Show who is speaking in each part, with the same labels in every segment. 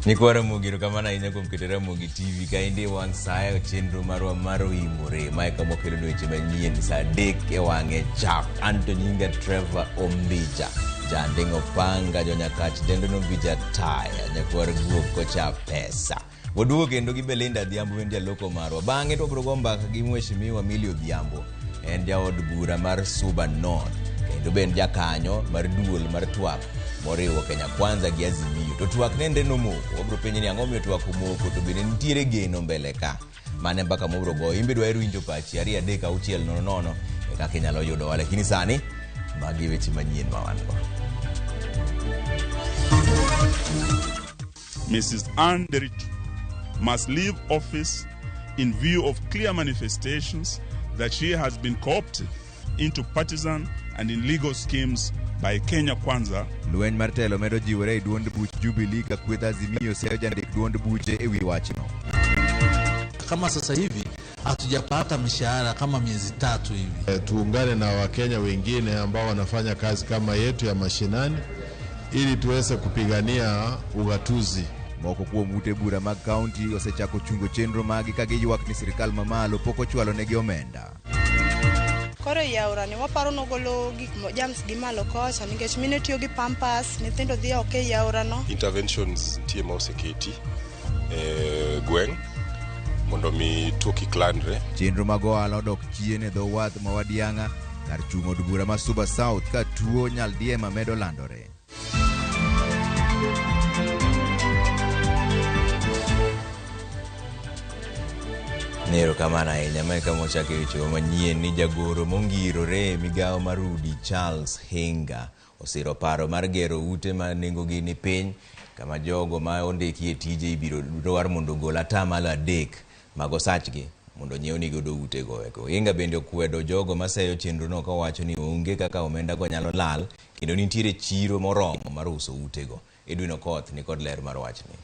Speaker 1: Nyikwa Ramogi erokamano ahinya kuom keto Ramogi TV kaendi e wang' sa e chenro marwa mar Oimore. Mae kama wakelonu weche manyien sa 3 e wang'e chak. An to nyinga Trevor Ombija. Janding' Opanga, Jonyakach dendo Nombija Taya, nyakwar guok kocha pesa. Waduogo kendo gi Belinda Adhiambo en jaloko marwa. Bang'e to wabiro go mbaka gi Mheshimiwa Millie Odhiambo. En jaod bura mar Suba North kendo be en jakanyo mar duol mar twak moriwo Kenya Kwanza gi Azimio. To twak nende nomoko. Wabiro penje ni ang'o momiyo twak omoko to bende nitiere geno mbele ka. Mano e mbaka mwabiro goyo. In be dwaher winjo pachi 2 3 6 0 0 e kaka inyalo yudowa. Lakini sani magi weche manyien ma wan go.
Speaker 2: Mrs. Anne Nderitu must leave office in view of clear manifestations that she has been co-opted into partisan and illegal schemes by Kenya Kwanza.
Speaker 3: Lweny mar telo medo jiwore e duond buch Jubilee ka kweth Azimio seyo jandik duond buche e wi wachno.
Speaker 4: Kama sasa hivi hatujapata mishahara kama miezi 3 hivi.
Speaker 5: Tuungane na Wakenya wengine ambao wanafanya kazi kama yetu ya mashinani ili tuweze kupigania ugatuzi.
Speaker 3: Moko kuom ute bura mag kaunti osechako chungo chenro maggi ka giywak ni sirikal mamalo pok ochwalo negi omenda.
Speaker 6: Koro ei aora ni waparo nogolo gik jams gi malo kocha nikech mine tiyo gi pampers, nyithindo dhi oko ei aora no.
Speaker 7: Interventions nitie ma oseketi e gweng' mondo mi tuo kik landre.
Speaker 3: Chenro mag ohala odok chien e dho wath ma Wadiang'a kar chung' od bura ma Suba South ka tuo nyaldiema medo landore.
Speaker 1: Erokamano ahinya. Mae kama wachako e wechewa manyien ni jagoro mongirore e migawo mar udi Charles Hinga osiro paro mar gero ute ma nengogi ni piny kama jogo ma ondiki e tije ibiro dwar mondo ogol atamalo 3 mag osachgi mondo onyiew godo utego eko. Hinga bende okwedo jogo maseyo chenrono kowacho ni onge kaka omendago nyalo lal kendo nitiere chiro moromo mar uso utego. Edwin Okoth ni kod ler mar wachni.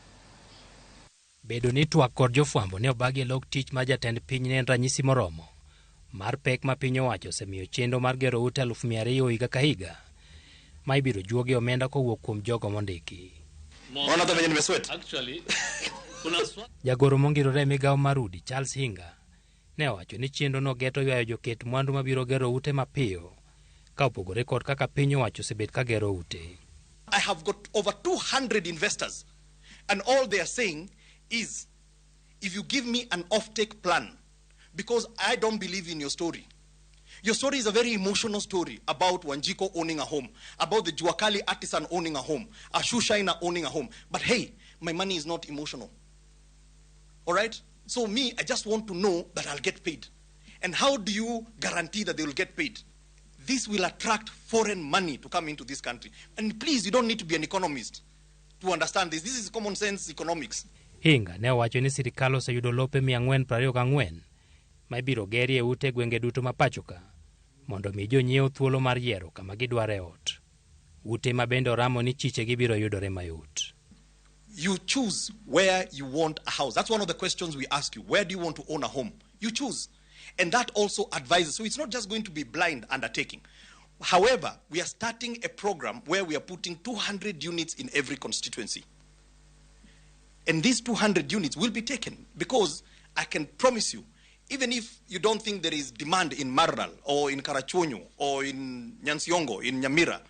Speaker 8: Bedo ni twak kod jofwambo ne obagi e lok tich mar jatend piny ne en ranyisi moromo mar pek ma piny owacho osemiyo chenro mar gero ute 200,000 higa ka higa ma ibiro juogi omenda kowuok kuom jogo mondiki. Jagoro mongirore e migawo mar udi Charles Hinga ne owacho ni chenro no geto ywayo joket mwandu mabiro gero ute mapiyo ka opogore kod kaka piny owacho osebet ka gero ute.
Speaker 9: I have got over 200 investors and all they are saying is if you give me an off-take plan, because I don't believe in your story. Your story is a very emotional story about Wanjiko owning a home, about the Juakali artisan owning a home, a shoe shiner owning a home. But hey, my money is not emotional. All right? So me, I just want to know that I'll get paid. And how do you guarantee that they will get paid? This will attract foreign money to come into this country. And please, you don't need to be an economist to understand this. This is common sense economics.
Speaker 8: Hinga ne owacho ni sirikal oseyudo lope 424 ma ibiro gerie ute gwenge duto ma pacho ka mondo mi jonyiew thuolo mar yiero kama gidwaro e ot. Ute ma bende oramo ni chiche gibiro yudore mayot.
Speaker 9: You choose where you want a house. That's one of the questions we ask you. Where do you want to own a home? You choose. And that also advises. So it's not just going to be blind undertaking. However, we are starting a program where we are putting 200 units in every constituency. And these 200 units will be taken because I can promise you, even if you don't think there is demand in Maralal or in Karachuonyo or in Nyansiongo, in Nyamira,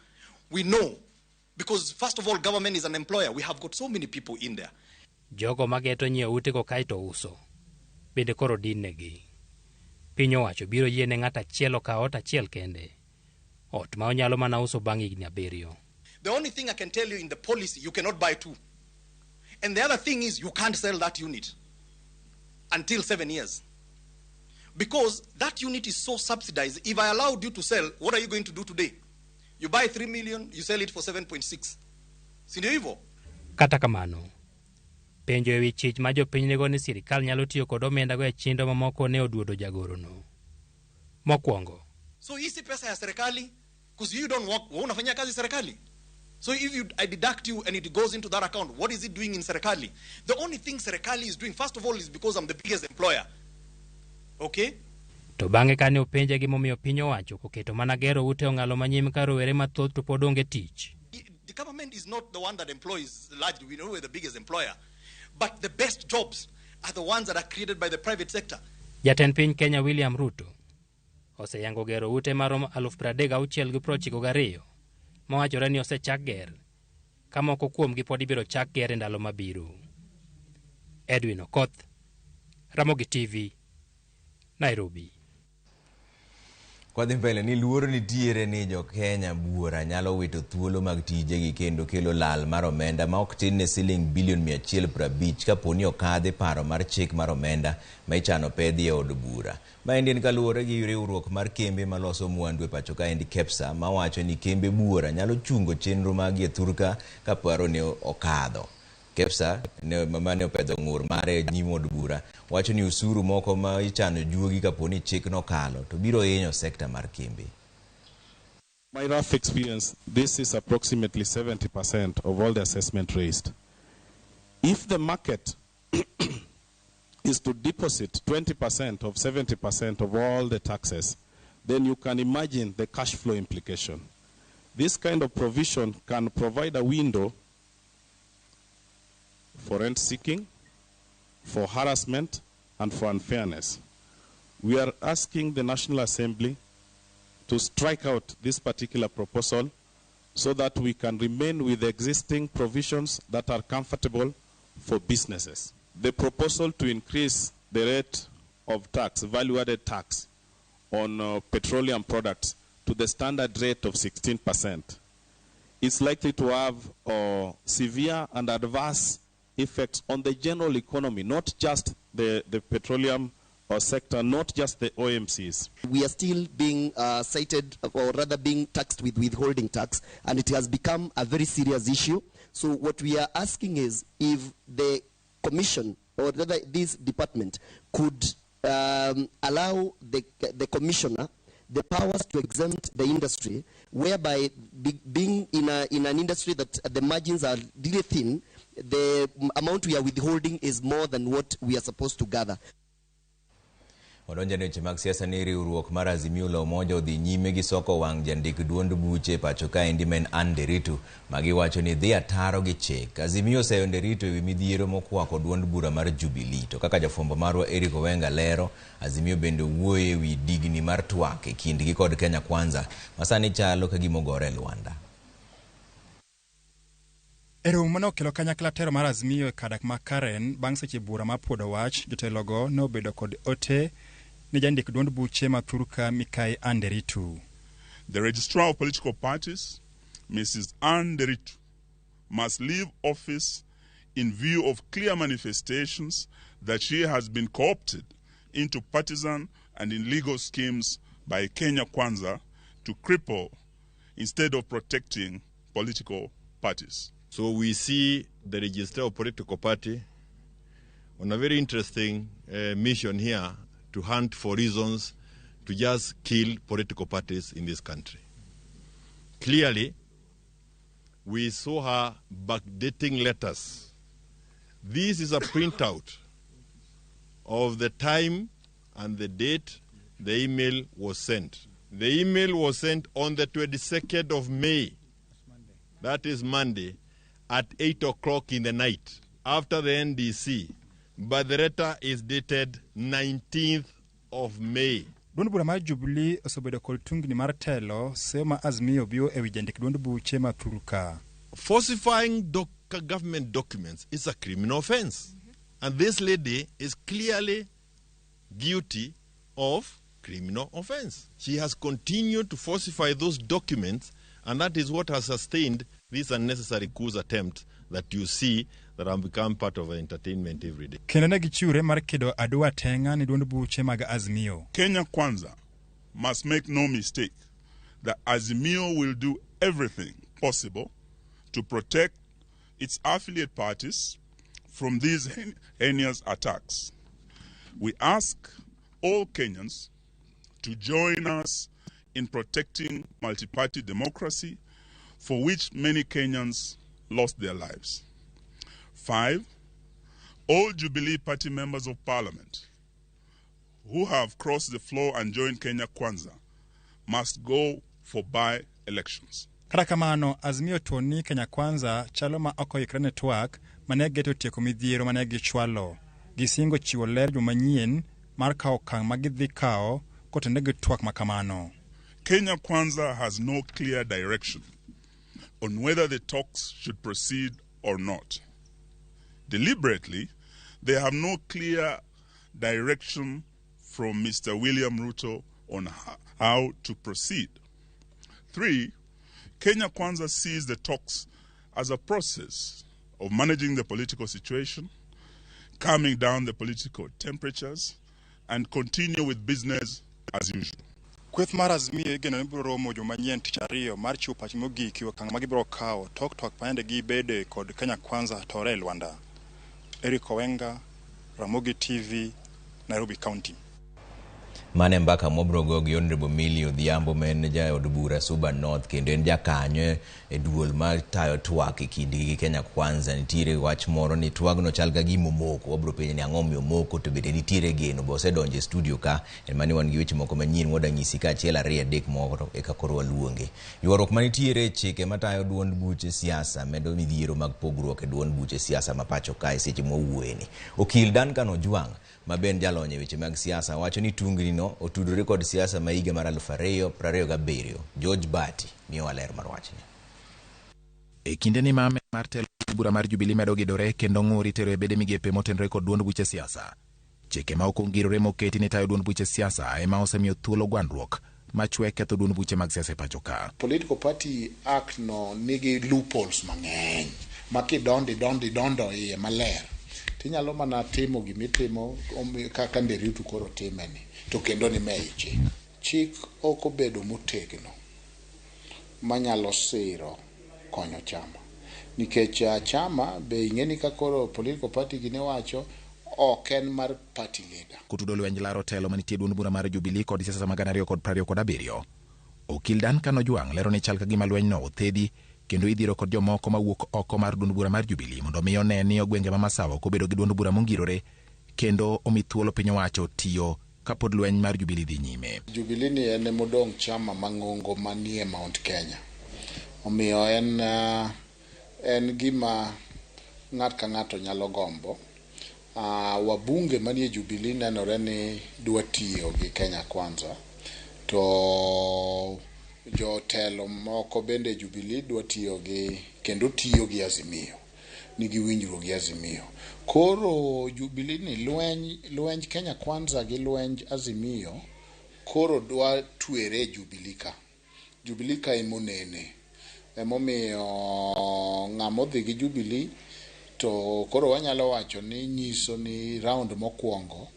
Speaker 9: we know because first of all, government is an employer. We have got so many people in there.
Speaker 8: Jogo mageto nyiewo utego kaeto uso bende koro din negi. Piny owacho biro yie ne ng'at achiel okaw ot achiel kende, ot ma onyalo mana uso bang' higni 7.
Speaker 9: The only thing I can tell you in the policy, you cannot buy two. And the other thing is you can't sell that unit until 7 years. Because that unit is so subsidized. If I allowed you to sell, what are you going to do today? You buy 3 million, you sell it for 7.6. Si ndio hivyo?
Speaker 8: Kata kamano, penjo ewi chich ma jopiny nigo ni sirikal nyalo tiyo kod omendago e chenro mamoko ne oduodo jagorono. Mokwongo.
Speaker 9: So hii si pesa ya serikali, because you don't work, wewe unafanya kazi serikali. So if I deduct you and it goes into that account, what is it doing in serikali? The only thing serikali is doing, first of all, is because I'm the biggest employer. Okay?
Speaker 8: To bang'e kane openje gimomiyo piny owacho oketo mana gero ute ong'alo manyime ka rowere mathoth to pod onge tich.
Speaker 9: The government is not the one that employs largely. We know we're the biggest employer. But the best jobs are the ones that are created by the private sector.
Speaker 8: Jatend piny Kenya William Ruto oseyango gero ute maromo 36,092 mawachore ni osechak ger, ka moko kuomgi pod ibiro chak ger e ndalo mabiro. Edwin Okoth, Ramogi TV, Nairobi.
Speaker 1: Kwadhi mbele ni luoro nitiere ni jo-Kenya buora nyalo wito thuolo mag tijegi kendo kelo lal mar omenda ma ok tin ne siling bilion 150 kapo ni okadhi paro mar chik mar omenda ma ichano pedhi e od bura. Maendi en kaluwore gi riwruok mar kembe maloso mwandu e pacho kaendi KEPSA mawacho ni kembe buora nyalo chungo chenro maggi e thurka ka paro ne okadho. KEPSA mane opedho ng'ur mare e nyim od bura wacho ni osuru moko ma ichano juogi kapo ni chikno okalo to biro hinyo sekta mar kembe.
Speaker 10: My rough experience, this is approximately 70% of all the assessment raised. If the market is to deposit 20% of 70% of all the taxes, then you can imagine the cash flow implication. This kind of provision can provide a window for rent seeking, for harassment, and for unfairness. We are asking the National Assembly to strike out this particular proposal so that we can remain with the existing provisions that are comfortable for businesses. The proposal to increase the rate of tax, value-added tax, on petroleum products to the standard rate of 16% is likely to have severe and adverse effects on the general economy, not just the petroleum sector, not just the OMCs.
Speaker 11: We are still being cited, or rather being taxed with withholding tax, and it has become a very serious issue. So what we are asking is if the commission, or rather this department, could allow the commissioner the powers to exempt the industry, whereby being in an industry that the margins are really thin, the amount we are withholding is more than what we are supposed to gather.
Speaker 1: Odonjo ne weche mag siasa ni riwruok mar Azimio la Umoja odhi nyime gi soko wang' jandik duond buche pacho kaendi ma en Anne Nderitu magiwacho ni dhi ataro gi chik. Azimio oseyo Nderitu ewi midhiero mokwako duond bura mar Jubilee. To kaka jafwambo marwa Eric Owenga lero, Azimio bende wuoyo ewi digni mar twak e kindgi kod Kenya Kwanza ma sani chalo ka gima ogore e lwanda.
Speaker 12: E romo mane okelo kanyakla tero mar Azimio e kar dak ma Karen bang' seche bura mar puodho wach, jotelogo ne obedo kod ote ne jandik duond buche ma thurka Mikai Anne Nderitu.
Speaker 2: The Registrar of Political Parties, Mrs. Anne Nderitu, must leave office in view of clear manifestations that she has been co-opted into partisan and illegal schemes by Kenya Kwanza to cripple instead of protecting political parties.
Speaker 5: So we see the Registrar of Political Party on a very interesting mission here to hunt for reasons to just kill political parties in this country. Clearly, we saw her backdating letters. This is a printout of the time and the date the email was sent. The email was sent on the 22nd of May, that is Monday, at 8 o'clock in the night, after the NDC. But the letter is dated 19th of May.
Speaker 12: Duond bura mar Jubilee osebedo kod tungni mar telo seyo ma Azimio biro ewi jandik duond buche ma thurka.
Speaker 5: Falsifying government documents is a criminal offense. And this lady is clearly guilty of criminal offense. She has continued to falsify those documents, and that is what has sustained this unnecessary coup attempt that you see that have become part of our entertainment every day.
Speaker 12: Kendo ne gichiwre mar kedo adwa teng'a ne duond buche mag Azimio.
Speaker 2: Kenya Kwanza must make no mistake that Azimio will do everything possible to protect its affiliate parties from these heinous attacks. We ask all Kenyans to join us in protecting multi-party democracy, for which many Kenyans lost their lives. 5, all Jubilee Party members of parliament who have crossed the floor and joined Kenya Kwanza must go for by-elections.
Speaker 12: Kata kamano, Azimio tuon ni Kenya Kwanza chalo ma ok oikre ne twak mane geto tieko midhiero mane gichwalo. Gisingo chiwo ler juma manyien mar kawo okang' ma gidhi kawo kotenore gi twak ma kamano.
Speaker 2: Kenya Kwanza has no clear direction on whether the talks should proceed or not. Deliberately, they have no clear direction from Mr. William Ruto on how to proceed. 3, Kenya Kwanza sees the talks as a process of managing the political situation, calming down the political temperatures, and continue with business as usual.
Speaker 12: Kweth mar Azimio igeno ni biro romo juma manyien tich ariyo mar chiwo pach mogik e okang' ma gibiro kawo tok twak mayande gibede kod Kenya Kwanza tore e lwanda. Eric Owenga, Ramogi TV, Nairobi County.
Speaker 1: Mane mbaka mwabiro go gi Honorable Millie Odhiambo ma en jaod bura Suba North kendo en jakanyo e duol mar tayo twak e kindgi gi Kenya Kwanza. Nitiere wach moro ni twagno chal ka gima omoko. Wabiro penjo ni ang'o omiyo omoko to bende nitiere geno be osedonjo e studio ka en mani wan gi weche moko manyien mwada nyisi ka achiel ariyo adek moko to eka koro waluonge. Ywaruok manitiere e chike matayo duond buche siasa medo midhiero mag pogruok e duond buche siasa ma pacho kae seche mwawuoyeni. Okil Duncan Ojwang' ma ben jalony e weche mag siasa wacho ni tungni no otudore kod siasa ma higa mar 2027. George Bati miyowa ler mar wachni.
Speaker 13: E kinde ni mame mar telo bura mar Jubilee medo gidore kendo ng'ur itero e bede migepe motenore kod duond buche siasa. Chike ma ok ongirore moketi ni tayo duond buche siasa ema osemiyo thuolo gwandruok machwe ketho duond buche mag siasa e pacho ka.
Speaker 14: Political Party Act no nigi loopholes mang'eny ma kidondo idondo idondo iye maler tinyalo mana timo gimitimo kaka Nderitu koro timeni to kendo ni mei chik. Chik ok obedo motegno manyalo siro konyo chama nikech chama be ing'e ni ka koro political party gini wacho ok en mar party leader.
Speaker 13: Kotudo lwenj laro telo manitie duond bura mar Jubilee kod siasa mag 2027. Okil Duncan Ojwang' lero ni chal ka gima lwenyno othedhi kendo idhiro kod jomoko mawuok oko mar duond bura mar Jubilee mondo mi one ni gwenge ma Masawa ok obedo gi duond bura mongirore kendo omi thuolo piny owacho tiyo kapod lweny mar Jubilee dhi nyime.
Speaker 14: Jubilee ni en emodong' chama mang'ongo manie Mount Kenya. Omiyo en gima ng'at ka ng'ato nyalo gombo. Wabunge manie Jubilee nenore ni dwa tiyo gi Kenya Kwanza to jotelo moko bende Jubilee dwa tiyo gi kendo tiyo gi Azimio nigi winjruok gi Azimio. Koro Jubilee ni lwenj Kenya Kwanza gi lwenj Azimio koro dwa twere Jubilee ka. Jubilee ka emonene. Emomiyo ng'ama odhi gi Jubilee to koro wanyalo wacho ni nyiso ni round mokwongo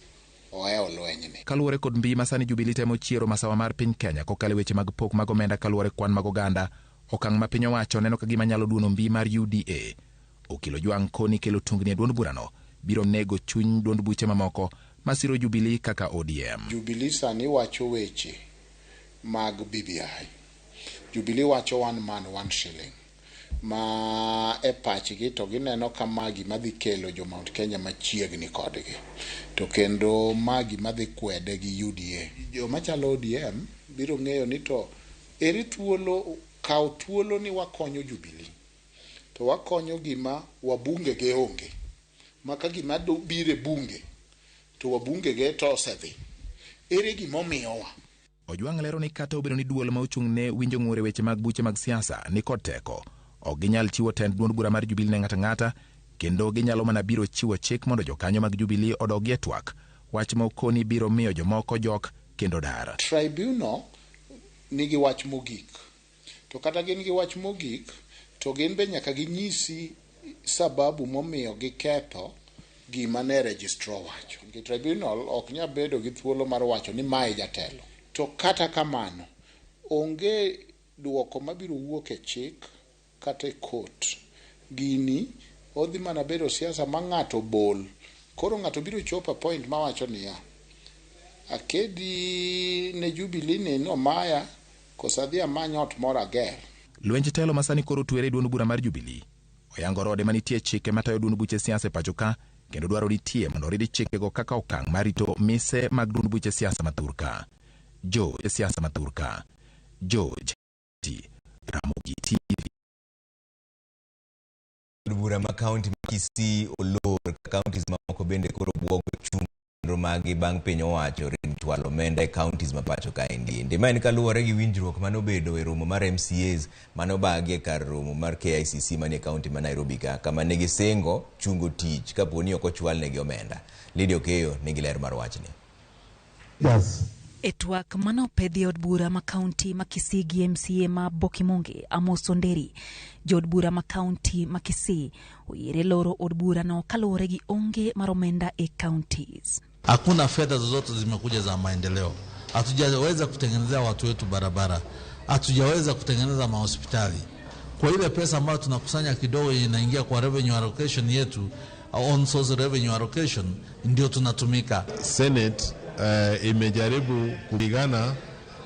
Speaker 14: ohewo lwenyni.
Speaker 13: Kaluwore kod mbi ma sani Jubilee temo chiero masawa mar piny Kenya kokalo e weche mag pok mag omenda kaluwore kwan mag oganda, okang' ma piny owacho neno ka gima nyalo duono mbi mar UDA. Okil Ojwang' koni kelo tungni e duond burano biro nego chuny duond buche mamoko masiro Jubilee kaka ODM.
Speaker 14: Jubilee sani wacho weche mag BBI. Jubilee wacho one man one shilling. Ma e pachgi to gineno ka ma gima dhi kelo jo Mount Kenya machiegni kodgi. To kendo ma gima dhi kwede gi UDA. Joma chalo ODM biro ng'eyo ni to ere thuolo, kaw thuolo ni wakonyo Jubilee. To wakonyo gima wabunge ge onge. Ma ka gima biro e bunge to wabunge ge to osedhi. Ere gima omiyowa?
Speaker 13: Ojwang' lero ni kata obedo ni duol ma ochung' ne winjo ng'ur e weche mag buche mag siasa ni kod teko, ok ginyal chiwo tend duond bura mar Jubilee ne ng'ato ang'ata kendo ginyalo mana biro chiwo chik mondo jokanyo mag Jubilee odogi e twak, wach ma okoni biro miyo jomoko jok kendo dar.
Speaker 14: Tribunal nigi wach mogik. To kata gin gi wach mogik, to gin be nyaka ginyisi sababu momiyo giketho gima ne registrar wacho. Nikech tribunal ok nyal bedo gi thuolo mar wacho ni mae jatelo. To kata kamano, onge duoko mabiro wuok e chik kata e court. Gini odhi mana bedo siasa ma ng'ato bol. Koro ng'ato biro chopo e point mawacho niya, akedi ne Jubilee ni nomaya koso adhi amany ot moro ager.
Speaker 13: Lwenj telo ma sani koro twere e duond bura mar Jubilee oyango rode manitie chike matayo duond buche siasa e pacho ka kendo dwaro nitie mondo orid chikego kaka okang' mar rito mise mag duond buche siasa ma thurka. George siasa ma thurka. George T. Ramogi TV.
Speaker 1: Od bura ma kaunti ma Kisii olor ka counties mamoko bende koro buogo chung chenro maggi bang' piny owacho rem chwalo omenda e counties ma pacho kaendi. Ma en kaluwore gi winjruok mane obedo e romo mar MCAs mane obagi e kar romo mar KICC manie kaunti ma Nairobi ka, kama ne gisingo chungo tich kapo ni ok ochwalnegi omenda. Lydia Okeyo nigi ler mar wachni.
Speaker 15: Yes.
Speaker 16: E twak mane opedhi e od bura ma kaunti ma Kisii gi MCA ma Bokimonge Amos Onderi, jood bura ma kaunti ma Kisii oyiere loro od burano kaluwore gi onge mar omenda e counties.
Speaker 4: Hakuna fedha zozote zimekuja za maendeleo. Hatujaweza kutengenezea watu wetu barabara, hatujaweza kutengeneza mahospitali. Kwa ile pesa ambayo tunakusanya kidogo inaingia kwa revenue allocation yetu, on source revenue allocation, ndio tunatumika.
Speaker 17: Senate imejaribu kupigana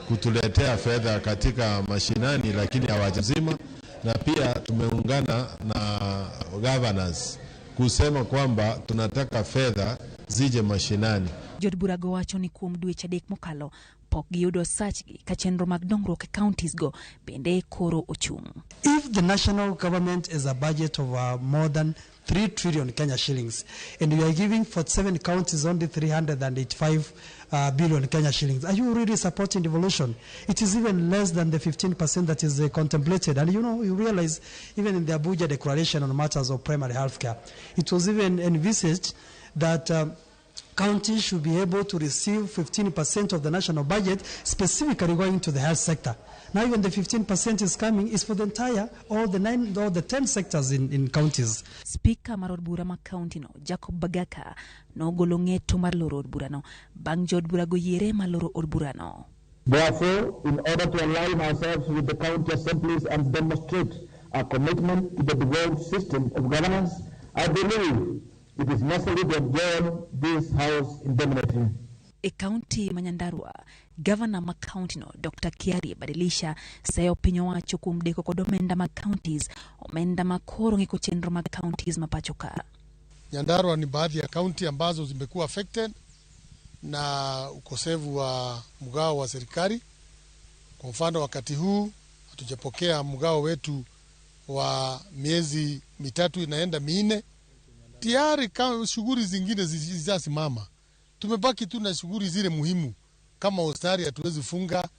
Speaker 17: kutuletea fedha katika mashinani, lakini hawajazima, na pia tumeungana na governors kusema kwamba tunataka fedha zije mashinani.
Speaker 16: Jood burago wacho ni kuom dweche adek mokalo pok giyudo sachgi ka chenro mag dongruok e counties go bende koro ochung'.
Speaker 18: If the national government is a budget of more than 3 trillion Kenya shillings, and we are giving 47 counties only 385 billion Kenya shillings, are you really supporting devolution? It is even less than the 15% that is contemplated. And you know, you realize even in the Abuja Declaration on matters of primary health care, it was even envisaged that counties should be able to receive 15% of the national budget specifically going to the health sector. Now even the 15% is coming is for the entire, all the 9, all the 10 sectors in counties.
Speaker 16: Spika mar od bura ma kaunti no Jacob Bagaka nogolo ng'eto mar loro od burano bang' jood burago yiere mar loro od burano.
Speaker 19: Therefore, in order to align ourselves with the county assemblies and demonstrate our commitment to the devolved system of governance, I believe it is necessary to adjourn this house indefinitely.
Speaker 16: E kaunti ma Nyandarua, gavana ma kaunti no Dr. Kiarie Badilisha seyo piny owacho kuom deko kod omenda mag counties, omenda ma koro ng'iko chenro mag counties ma pacho ka.
Speaker 20: Nyandarua ni baadhi ya kaunti ambazo zimekuwa affected na ukosefu wa mgao wa serikali. Kwa mfano, wakati huu hatujapokea mgao wetu wa miezi 3 inaenda 4. Tayari shughuli zingine zilizasimama. Tumebaki tu na shughuli zile muhimu kama hospitali hatuwezi funga,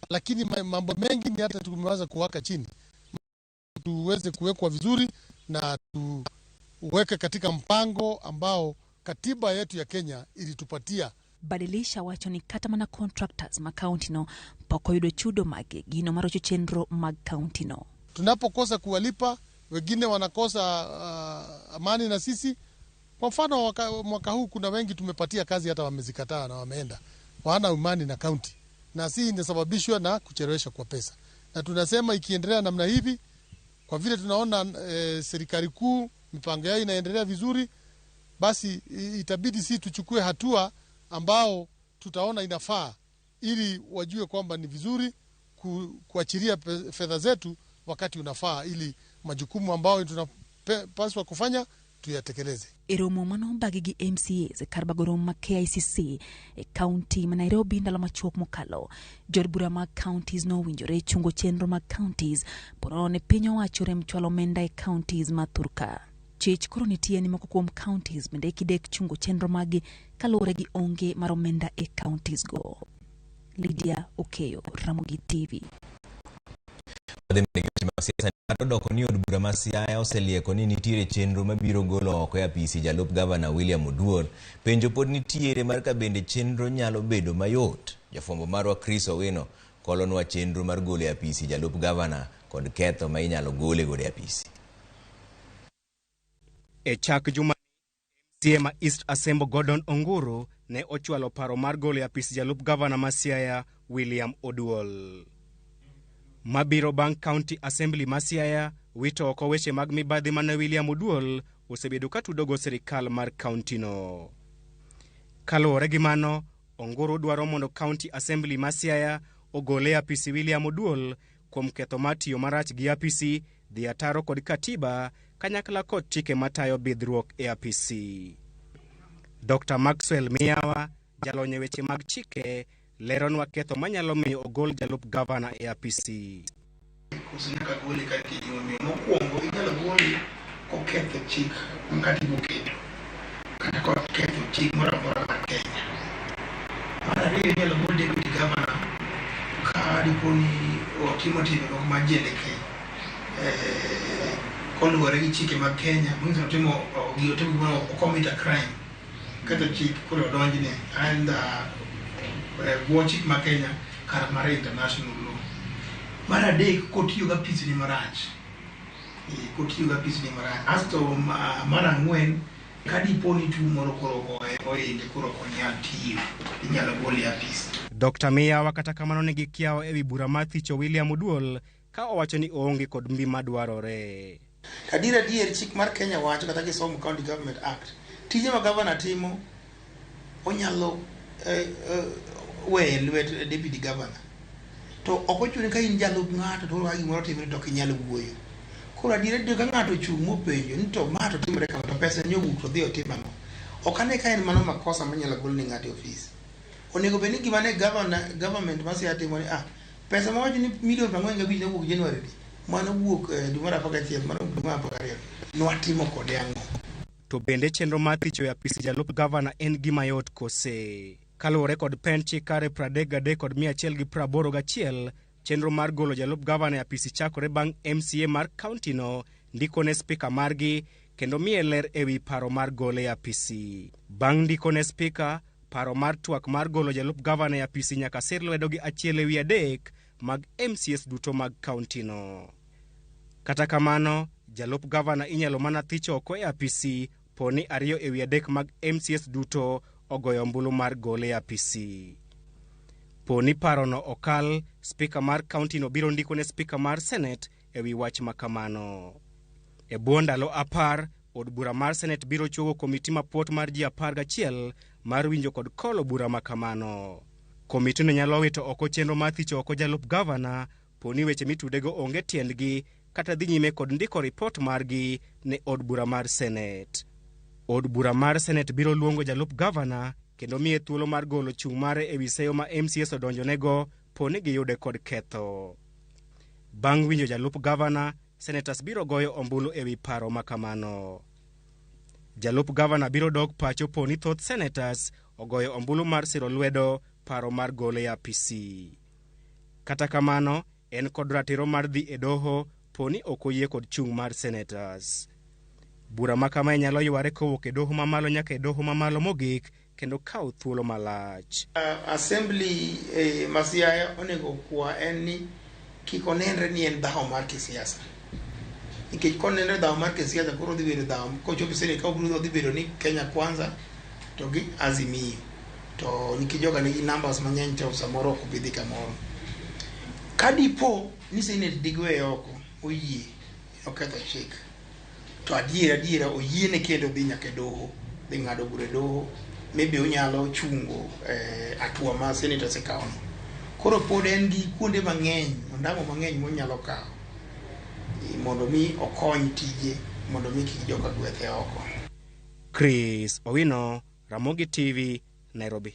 Speaker 20: lakini mambo mengi ni hata tumeweza kuwaka chini. Tuweze kuwekwa vizuri na tuweke katika mpango ambao katiba yetu ya Kenya ilitupatia.
Speaker 16: Badilisha wacho ni kata mana contractors ma kaunti no pok oyudo chudo mage gino marocho chenro mag kaunti no.
Speaker 20: Tunapokosa kuwalipa wengine wanakosa amani na sisi. Kwa mfano mwaka huu kuna wengi tumepatia kazi hata wamezikataa na wameenda. Hawana imani na kaunti. Na si inasababishwa na kuchelewesha kwa pesa. Na tunasema ikiendelea namna hivi, kwa vile tunaona serikali kuu mipango yao inaendelea vizuri, basi itabidi si tuchukue hatua ambao tutaona inafaa ili wajue kwamba ni vizuri kuachilia fedha zetu wakati unafaa ili majukumu ambayo tunapaswa kufanya tuyatekeleze.
Speaker 16: E romo manobagi gi MCAs e kar bago romo ma KICC e kaunti ma Nairobi ndalo machuok mokalo, jood bura mag counties nowinjore chungo chenro mag counties ponono ne piny owacho rem chwalo omenda e counties ma thurka. Chich koro nitie ni moko kuom counties bende kidek chungo chenro maggi kaluwore gi onge mar omenda e counties go. Lydia Okeyo, Ramogi TV.
Speaker 1: Odoko ni od bura ma Siaya oselieko ni nitiere chenro mabiro golo oko e apisi jalup gavana William Oduor. Penjo pod nitiere mar ka bende chenro nyalo bedo mayot. Jafwambo marwa Chris Owino kolonwa chenro mar golo e apisi jalup gavana kod ketho ma inyalo gole godo e apisi.
Speaker 21: E chak juma MCA ma East Asembo Gordon Onguru ne ochwalo paro mar golo e apisi jalup gavana ma Siaya William Oduor. Mabiro bang' County Assembly ma Siaya wito oko weche mag mibadhi mane William Oduor osebedo ka tudogo sirikal mar kaunti no. Kaluwore gi mano, Onguru dwaro mondo County Assembly ma Siaya ogole e apisi William Oduor kuom ketho mar tiyo marach gi apisi, dhi ataro kod katiba kanyakla kod chike matayo bidhruok e apisi. Dr. Maxwell Miyawa, jalony e weche mag chike, leronwa ketho manyalo miyo ogol jalup gavana e apisi.
Speaker 6: Koso nyaka gole ka nitie gimomiyo. Mokwongo inyalo gole koketho chik ma katiba oketo kata koketho chik moro amora mar Kenya. Mar ariyo inyalo gol deputy governor ka dipo ni otimo timbe moko ma jeleke koluwore gi chike mag Kenya manyiso ni otimo otimo gimoro o commit a crime ketho chik koro odonjne under bwo chik ma Kenya kata mar international law. Mar adek kotiyo gi apisne marach kotiyo gi apisne marach. Asto mar ang'wen ka dipo ni tuo moro koro ogoye ohinge koro ok onyal tiyo inyalo gole e apis.
Speaker 21: Dr. Miyawa kata kamano nigi kiawa ewi bura mar thicho William Oduol ka owacho ni oonge kod mbi madwarore.
Speaker 6: Adier adier chik mar Kenya wacho kata kisomo County Government Act tije ma gavana timo onyalo weyo e lwet deputy governor to ok ochuno ka in jalup ng'ato to ka gimoro timore to ok inyal wuoyo. Koro adier adier ka ng'ato ochung' mopenjo ni to ma to timore kama to pesa ni owuok to dhi otim ang'o. Ok ane ka en mano makosa manyalo gol ne ng'ato e ofis. Onego bed ni gima ne government ma Siaya timo ni pesa ma wacho ni milion 45 nowuok January ni mano wuok dwe mar 11 mano dwe mar 12 nwatimo kode ang'o.
Speaker 21: To bende chenro mar thicho e apis jalup gavana en gima yot kose? Kaluwore kod pend chik kare 33 kod 181, chenro mar golo jalup gavana e apisi chakore bang' MCA mar kaunti no ndiko ne spika margi kendo miye ler ewi paro mar gole e apisi. Bang' ndiko ne spika, paro mar twak mar golo jalup gavana e apisi nyaka sir lwedo gi 1/3 mag MCAs duto mag kaunti no. Kata kamano, jalup gavana inyalo mana thich oko e apisi po ni 2/3 mag MCAs duto ogoyo ombulu mar gole e apisi. Po ni parono okal, spika mar kaunti no biro ndiko ne spika mar Senate ewi wach makamano. E bwo ndalo 10, od bura mar Senate biro chuogo komiti mapuot mar ji 11 mar winjo kod kolo bura makamano. Komitino nyalo wito oko chenro mar thicho oko jalup gavana po ni weche mitudego onge tiendgi kata dhi nyime kod ndiko ripot margi ne od bura mar Senate. Od bura mar Senate biro luongo jalup gavana kendo miye thuolo mar golo chung' mare ewi seyo ma MCAs odonjonego po ni giyude kod ketho. Bang' winjo jalup gavana, senators biro goyo ombulu ewi paro makamano. Jalup gavana biro dok pacho po ni thoth senators ogoyo ombulu mar siro lwedo paro mar gole e apisi. Kata kamano, en kod ratiro mar dhi e doho po ni ok oyie kod chung' mar senators. Bura ma kamae nyalo yware kowuok e doho mamalo nyaka e doho mamalo mogik kendo kawo thuolo malach.
Speaker 6: Assembly ma Siaya onego okwa en ni kik onenre ni en dhawo mar kisiasa. Nikech konenre dhawo mar kisiasa koro dhi bedo dhawo kochopo Senate ka obiro dhi bedo ni Kenya Kwanza to gi Azimio. To nikech joga nigi numbers mang'eny to samoro ok obi dhi kamoro. Ka dipo ni Senate digweye oko oyie oketho chik to adier adiera oyiene kendo dhi nyaka e doho dhi ng'ado bura e doho maybe onyalo chungo hatua ma Senate osekawono. Koro pod en gi kuonde mang'eny ondamo mang'eny monyalo kawo mondo mi okony tije mondo mi kik joka gwethe oko.
Speaker 21: Chris Owino, Ramogi TV, Nairobi.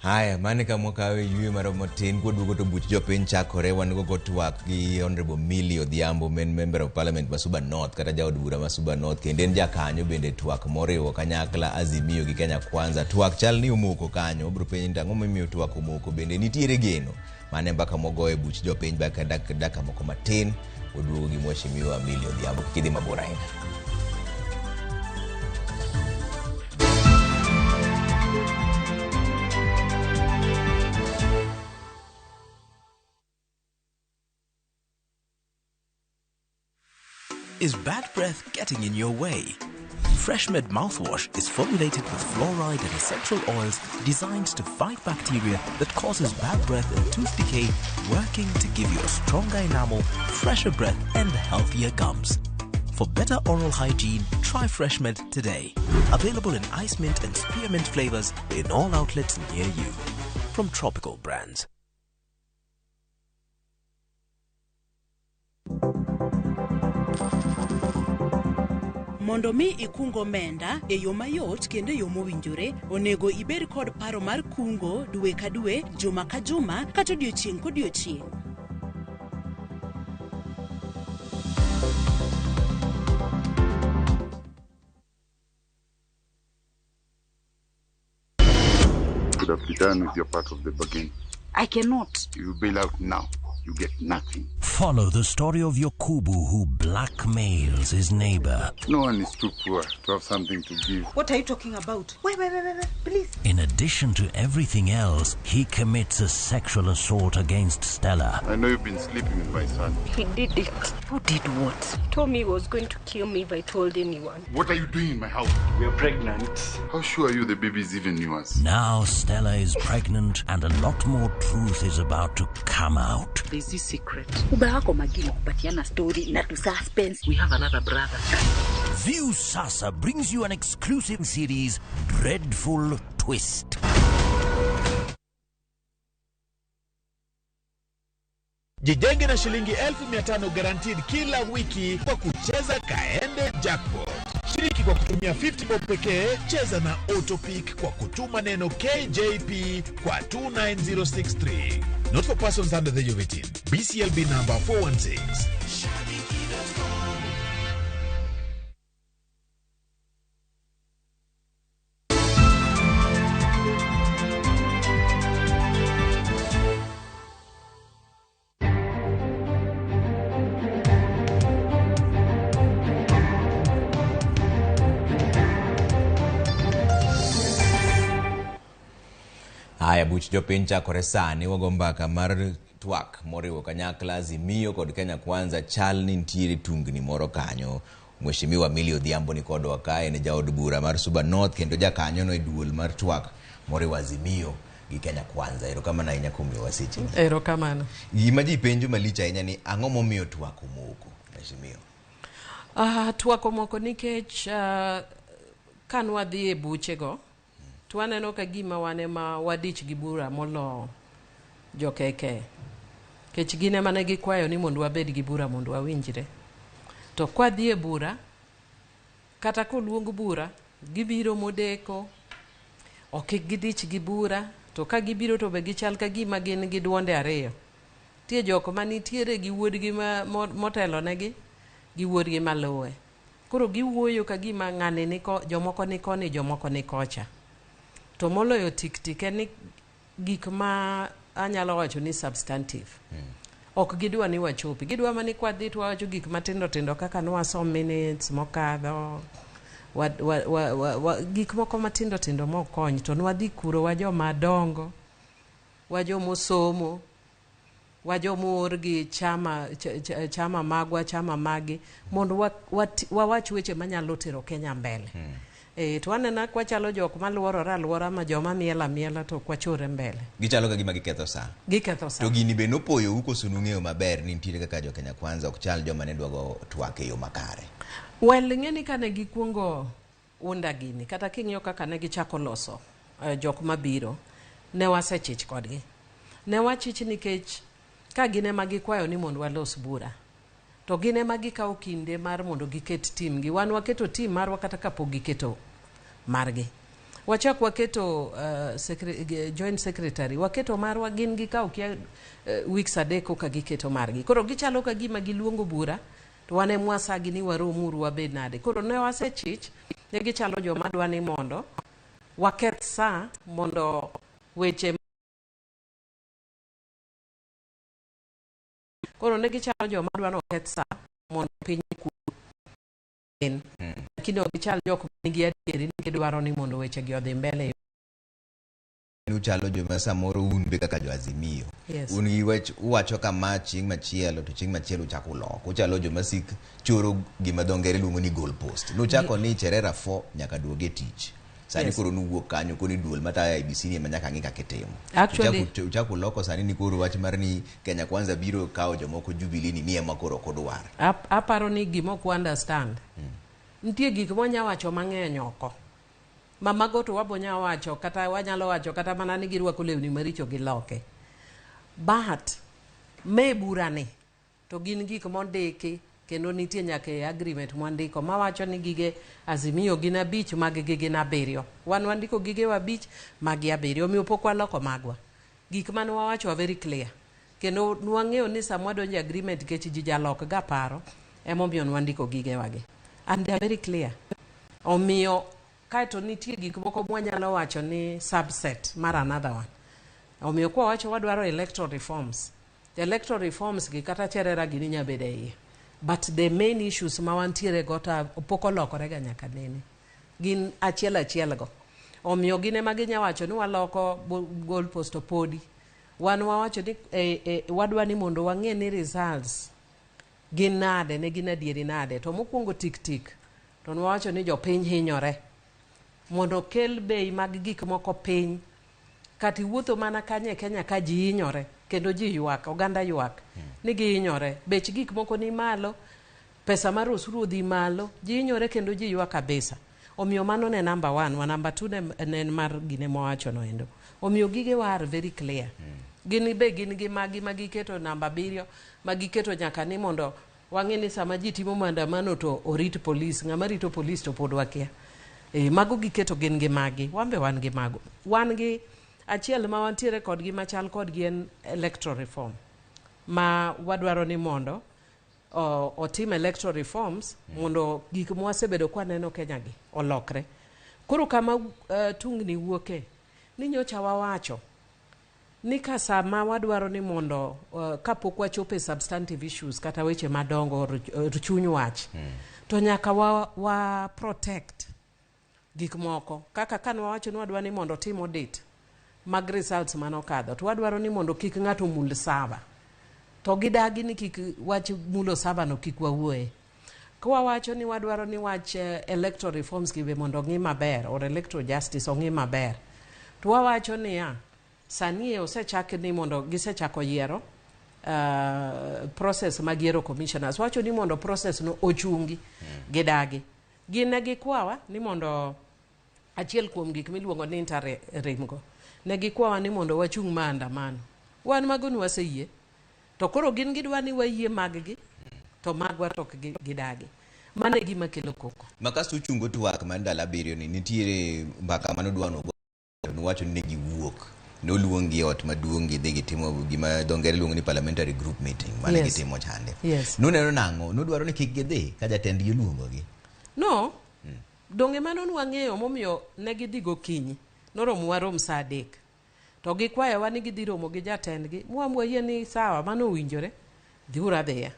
Speaker 1: Haya, mane kama wakawe yweyo marwa matin kwaduogo to buch jopiny chakore wan go twak gi Honorable Millie Odhiambo men Member of Parliament ma Suba North kata jaod bura ma Suba North kendo en jakanyo bende twak moriwo kanyakla Azimio gi Kenya Kwanza. Twak chal ni omoko kanyo, wabiro penjo ni ang'o momiyo twak omoko, bende nitiere geno. Mane mbaka mogoyo e buch jopiny bang' dakika moko matin waduogo gi Mheshimiwa Millie Odhiambo. Kik idhi mabor ahinya.
Speaker 22: Is bad breath getting in your way? FreshMed mouthwash is formulated with fluoride and essential oils designed to fight bacteria that causes bad breath and tooth decay, working to give you a stronger enamel, fresher breath, and healthier gums. For better oral hygiene, try FreshMed today. Available in ice mint and spearmint flavors in all outlets near you. From Tropical Brands.
Speaker 3: Mondo mi ikung omenda e yo mayot kendo e yo mowinjore, onego ibed kod paro mar kungo dwe ka dwe, juma ka juma, kata odiochieng' kodiochieng'.
Speaker 7: Could have be done with your part of the bargain.
Speaker 23: I cannot.
Speaker 7: You bail out now, you get nothing.
Speaker 24: Follow the story of Yokubu who blackmails his neighbor.
Speaker 7: No one is too poor to have something to give.
Speaker 23: What are you talking about? Wait, wait, wait, wait, wait, please.
Speaker 24: In addition to everything else, he commits a sexual assault against Stella.
Speaker 7: I know you've been sleeping with my son.
Speaker 23: He did it. Who did what?
Speaker 25: He told me he was going to kill me if I told anyone.
Speaker 7: What are you doing in my house?
Speaker 26: We are pregnant.
Speaker 7: How sure are you the baby is even yours?
Speaker 24: Now Stella is pregnant and a lot more truth is about to come out.
Speaker 23: There's this secret. Uba wako magini kupatiana story na tu suspense.
Speaker 25: We have another brother.
Speaker 24: View Sasa brings you an exclusive series, Dreadful Twist.
Speaker 27: Jijenge na shilingi 1500 guaranteed kila wiki kwa kucheza Kaende Jackpot. Shiriki kwa kutumia 50 bob pekee, cheza na Autopick kwa kutuma neno KJP kwa 29063. Not for persons under the age of 18. BCLB number 416.
Speaker 1: Haya, buch jopiny chakore sani. Wago mbaka mar twak moriwo kanyakla Azimio kod Kenya Kwanza. Chal ni nitiere tungni moro kanyo. Mheshimiwa Millie Odhiambo ni kodwa ka, en jaod bura mar Suba North kendo jakanyono e duol mar twak moriwo Azimio gi Kenya Kwanza. Erokamano ahinya kuom miyowa sechegi.
Speaker 28: Erokamano.
Speaker 1: Gima ji penjo malich ahinya ni ang'o momiyo twak omoko, Mheshimiwa?
Speaker 28: Twak omoko nikech kanwadhi e buchego to waneno ka gima wan ema wadich gi bura molo jo KK. Nikech gin ema ne gikwayo ni mondo wabed gi bura mondo wawinjre. To kwadhi e bura, kata koluong bura, gibiro modeko, ok gidich gi bura, to ka gibiro to be gichal ka gima gin gi duonde ariyo. Nitie jok manitiere gi wuodgi motelonegi, gi wuodgi maluwe. Koro giwuoyo ka gima ng'ani niko, jomoko ni koni, jomoko ni kocha. To moloyo tik tik en ni gik ma anyalo wacho ni substantive. Ok gidwa ni wachopi. Gidwa mana ni kwadhi to wawacho gik matindo tindo kaka nwasom minutes mokadho, gik moko matindo tindo mokony. To nwadhi kuro wa joma dongo, wa jomosomo, wa jomoor gi chama, chama magwa, chama magi, mondo wawach weche manyalo tero Kenya mbele. To waneno ka wachalo jok maluorore aluora ma joma miel amiela to ok wachore mbele.
Speaker 1: Gichalo ka gima giketho sa.
Speaker 28: Giketho sa.
Speaker 1: To gini be nopoyou koso nung'eyo maber ni nitiere kaka jo Kenya Kwanza ok chal joma ne dwago twak e yo makare?
Speaker 28: Well, ing'e ni kane gikuongo unda gini, kata king'iyo kaka ne gichako loso jok mabiro, ne wasechich kodgi. Ne wachich nikech ka gin ema gikwayo ni mondo walos bura, to gin ema gikawo kinde mar mondo giket tim gi. Wan waketo tim marwa kata kapok giketo margi. Wachak waketo joint secretary, waketo marwa, gin gikawo kia weeks adek koka giketo margi. Koro gichalo ka gima giluongo bura, to wan ema wasagi ni waromuru wabed nade. Koro ne wasechich, ne gichalo joma dwa ni mondo waketh sa mondo weche. Koro ne gichalo joma dwa ni oketh sa mondo piny okwe. Lakini ok gichal jok manigi adieri ni gidwaro ni mondo wechegi odhi mbele.
Speaker 1: Uchalo joma samoro un be kaka jo Azimio.
Speaker 28: Yes.
Speaker 1: Un gi wach uwacho kama chieng' machielo to chieng' machielo uchako uloko. Uchalo joma sik choro gima dho ngere luongo ni goal post. Nuchako ni Cherera 4 nyaka duoge tich. Sani
Speaker 28: Yes.
Speaker 1: koro nuwuok kanyo koni duol matayo IEBC ni ema nyaka ng'i kaka itimo.
Speaker 28: Actually,
Speaker 1: Uchako uloko sani ni koro wach mar ni Kenya Kwanza biro kawo jomoko Jubilee ni ema koro ok odwar.
Speaker 28: Aparo ni gima ok understand. Nitie gik mwanya wacho mang'eny oko. Ma mago to wabo nya wacho kata wanyalo wacho kata mana ni girwako lewni maricho giloke. But me burani to gin gik mondiki Kendo nitie nyaka e agreement mwandiko mawacho ni gige Azimio gin 5, mag gi gin 7. Wan wandiko gigewa 5, magi 7. Omiyo pok waloko magwa. Gik mane wawacho wa very clear. Kendo nwang'eyo ni sama wadonjo e agreement nikech ji jalok ga paro, emomiyo nwandiko gigewagi. And they are very clear. Omiyo kaeto nitie gik moko mwanyalo wacho ni subset mar another one. Omiyo kwa wacho wadwaro electoral reforms. The electoral reforms gi kata Cherera gini nya bedo e iye. But the main issues ma wantiere go to pok olokore ga nyaka nene. Gin achiel achiel go. Omiyo gin ema ginya wacho ni waloko goalpost to podi. Wan wawacho ni wadwa ni mondo wang'e ni results gin nade, ne gin adieri nade. To mokwongo tik tik, to nwawacho ni jopiny hinyore. Mondo okel bei mag gik moko piny. Kata iwuotho mana kanye e Kenya ka ji hinyore, kendo ji ywak, oganda ywak, ni gihinyore. Bech gik moko ni malo, pesa mar osuru odhi malo, ji hinyore kendo ji ywak kabisa. Omiyo mano ne number 1, wa number 2 ne en mar gine mwawacho no endo. Omiyo gigewa are very clear. Gin be gin gi magi ma giketo namba 7, ma giketo nyaka ni mondo wang'e ni sama ji timo maandamano to orit polis, ng'ama rito polis to pod wakia. Mago giketo gin gi magi, wan be wan gi mago. Wan gi achiel ma wantiere kodgi machal kodgi en electoral reform, ma wadwaro ni mondo otim electoral reforms mondo gik mwasebedo kwaneno Kenya gi olokre. Koro kama tungni wuoke, ni nyocha wawacho ni ka sama wadwaro ni mondo kapok wachopo e substantive issues kata weche madongo or chuny wach, to nyaka wa protect gik moko. Kaka ka nwawacho ni wadwa ni mondo otim audit mag results manokadho, to wadwaro ni mondo kik ng'ato mul server. To gidagi ni kik wach mulo server no kik wawuoye. Ka wawacho ni wadwaro ni wach electoral reforms gi be mondo ong'i maber, or electoral justice ong'i maber, to wawacho niya, sani e osechak ni mondo gisechako yiero process mag yiero commissioners. Wacho ni mondo process no ochungi, gidagi. Gin ne gikwawa ni mondo achiel kuom gik miluongo ni interim go, ne gikwawa ni mondo wachung' maandamano. Wan mago ni waseyie. To koro gin gidwa ni wayie mag-gi, to magwa to ok gidagi. Mano e gima kelo koko.
Speaker 1: Ma kasto uchungo twak mar ndalo 7 ni nitiere mbaka manodwa nogo nuwacho ni ne giwuok. Noluong gi e ot maduong' gidhi gitimo gima dho ngere luongo ni parliamentary group meeting mane gitimo chande. Nuneno nang'o? Nudwaro ni kik gidhi ka jatendgi oluongogi.
Speaker 28: No. Donge mano nwang'eyo momiyo ne gidhi gokinyi. Noromo warom saa 3. To gikwayowa ni gidhi romo gi jatendgi. Mwamwa yie ni sawa, mano owinjore. Dhiuru adhiya.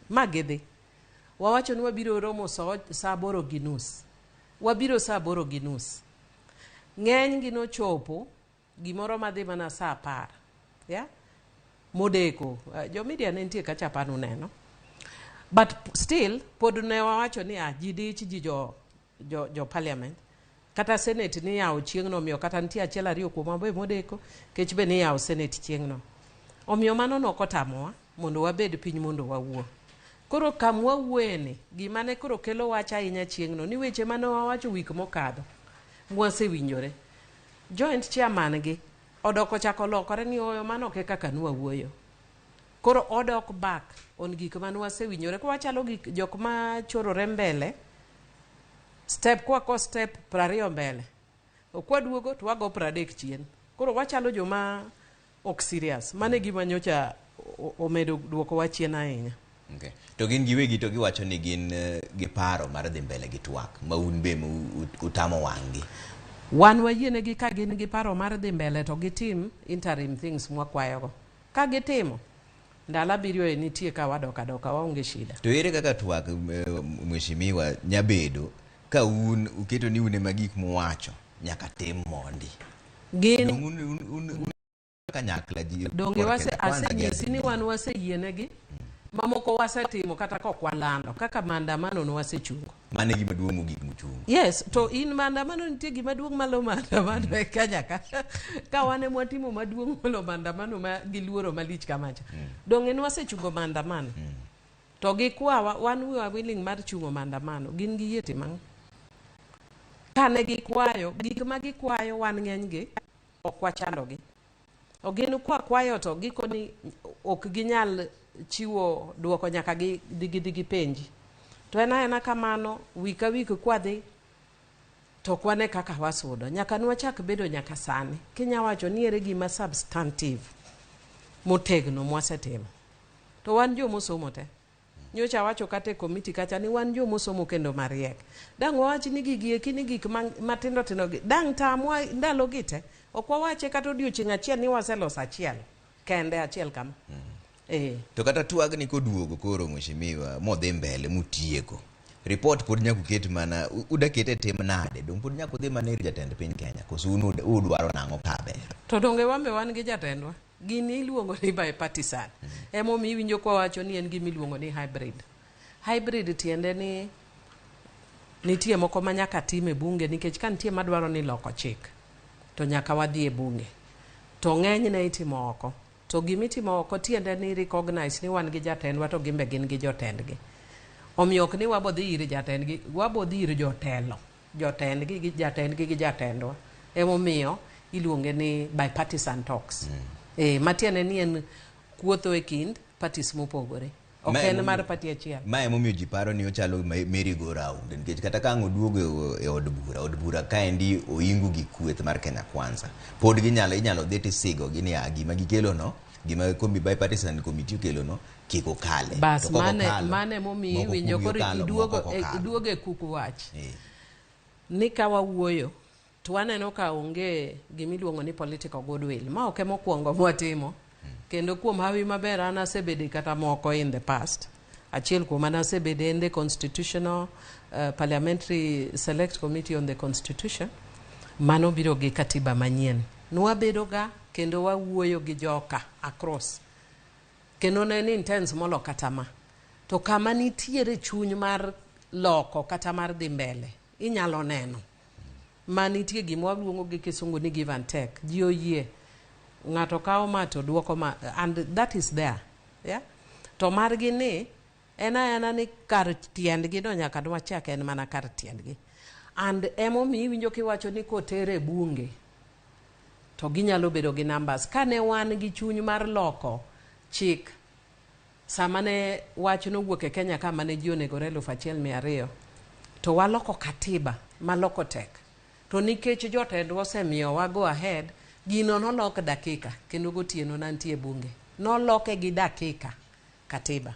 Speaker 28: Ma gidhi. Wawacho ni wabiro romo saa 8:30. Wabiro saa 8:30. Ng'eny gi nochopo gimoro madhi mana saa 10. Yeah? Modeko. Jo media ne nitie kacha apani uneno. But still, pod ne wawacho ni ji dich ji jo parliament. Kata senate ni yawo chieng'no, omiyo kata nitie achiel ariyo kuomwa be modeko, kech be ni yawo senate chieng'no. Omiyo mano nokotamowa mondo wabed piny mondo wawuo. Koro kam wawuoye ni, gima ne koro kelo wach ahinya chieng'no, ni weche mane wawacho wik mokadho, mwasewinjore. Joint chairman gi odok ochako lokore ni oyo mano ok e kaka nwawuoyo. Koro odok back on gik mane wasewinjore. Koro wachalo gik jok ma chorore mbele, step kwa ko step 20 mbele. To kwaduogo to wago 30 chien. Koro wachalo joma ok serious. Mano e gima nyocha omedo duokowa chien ahinya.
Speaker 1: Okay. To gin giwegi to giwacho ni gin gi paro mar dhi mbele gi twak ma un be utamo wang'gi.
Speaker 28: Wan wayienegi ka gin gi paro mar dhi mbele to gitim interim things mwakwayogo. Ka gitimo, ndalo 7 e nitie ka wadok adoka waonge shida.
Speaker 1: To ere kaka twak mheshimiwa nyabedo ka un uketo ni un ema gik muwacho nyaka tim mondi.
Speaker 28: Gin
Speaker 1: Un kanyakla ji
Speaker 28: donge
Speaker 1: kor
Speaker 28: wase
Speaker 1: Kenya Kwanza gi
Speaker 28: asenyisi ni wan waseyienegi mamoko wasetimo kata kok walando kaka maandamano no wasechungo.
Speaker 1: Mano e gima duong' mogik muchungo.
Speaker 28: Yes, to in maandamano nitie gima duong' malo maandamano e Kenya ka. Ka wan ema watimo maduong' molo maandamano ma giluoro malich kamacha. Donge ne wasechungo maandamano? To gikwawa, wan we are willing mar chungo maandamano. Gin giyie timo ang'o? Kane gikwayo, gik ma gikwayo wan ng'enygi ok wachandogi. Gin kwa kwayo to gikoni ok ginyal chiwo duoko nyaka gi gidhi gipenji. To en aena kamano, wik ka wik kwadhi to ok wane kaka wasudo. Nyaka nwachak bedo nyaka sani. Kinya wacho ni ere gima substantive motegno mwasetimo. To wan jomosomo te. Nyocha awacho kata e komiti kacha ni wan jomosomo kendo mariek. Dang' wawach ni gigi eki ni gik matindo tindo gi. Dang' tamwa ndalo gi te. Ok wawache kata odiochieng' achiel ni waseloso achiel. Kende achiel kama.
Speaker 1: To kata twagni koduogo koro mheshimiwa modhi mbele mutieko. Report pod nyaka uket mana udakete tim nade? Dong pod nyaka udhi mana ir jatend piny Kenya koso un udwaro nang'o kaber?
Speaker 28: To donge wan be wan gi jatendwa? Gini iluongo ni bipartisan. Emomiyo iwinjo kwa wacho ni en gima iluongo ni hybrid. Hybrid tiende ni nitie moko ma nyaka tim e bunge nikech ka nitie madwaro ni loko chik to nyaka wadhi e bunge. To ng'enyne itimo oko. To gimitimo oko tiende ni recognize ni wan gi jatendwa to gin be gin gi jotendgi. Omiyo ok ni wabo dhi ir jatendgi, wabo dhi ir jotelo. Jotendgi gi jatendgi gi jatendwa. Emomiyo iluonge ni bipartisan talks. Matiende ni en kuotho e kind parties mopogore. Ok en mar party achiel.
Speaker 1: Ma emomiyo ji paro ni ochalo merry go round nikech kata ka ang' oduogo e od bura, od bura kaendi oingu gi kweth mar Kenya Kwanza. Pod ginyalo inyalo dhi tisigo gi ni gima gikelo no, gima kombi bipartisan committee okelo no kik okale.
Speaker 28: Bas mane momiyo iwinjo koro iduogo e kuku wach. Ni ka wawuoyo to waneno ka onge gimiluongo ni political goodwill. Ma ok emokwongo mwatimo. Kendo kuom hawi maber an asebede kata moko in the past. Achiel kuom an asebede in the Constitutional Parliamentary Select Committee on the Constitution. Mano biro gi katiba manyien. Nwabedo ga kendo wawuoyo gi joka across. Kendo ne en intense molo kata ma. To kama nitiere chuny mar loko kata mar dhi mbele, inyalo neno. Ma nitie gima waluongo gi kisungu ni give and take. Ji oyie. Ng'ato kawo ma to duoko ma, and that is there. Yeah? To margi ni, en aena ni kar tiendgi no nyaka nwachak en mana kar tiendgi. And emomiyo iwinjo kiwacho ni kotere bunge, to ginyalo bedo gi numbers. Kane wan gi chuny mar loko chik, sama ne wach nowuok e Kenya ka mane ji onegore 1200, to waloko katiba maloko tek. To nikech jotendwa osemiyo wa go ahead, gino nolok dakika, kendo gotieno nantie bunge. Noloke gi dakika katiba,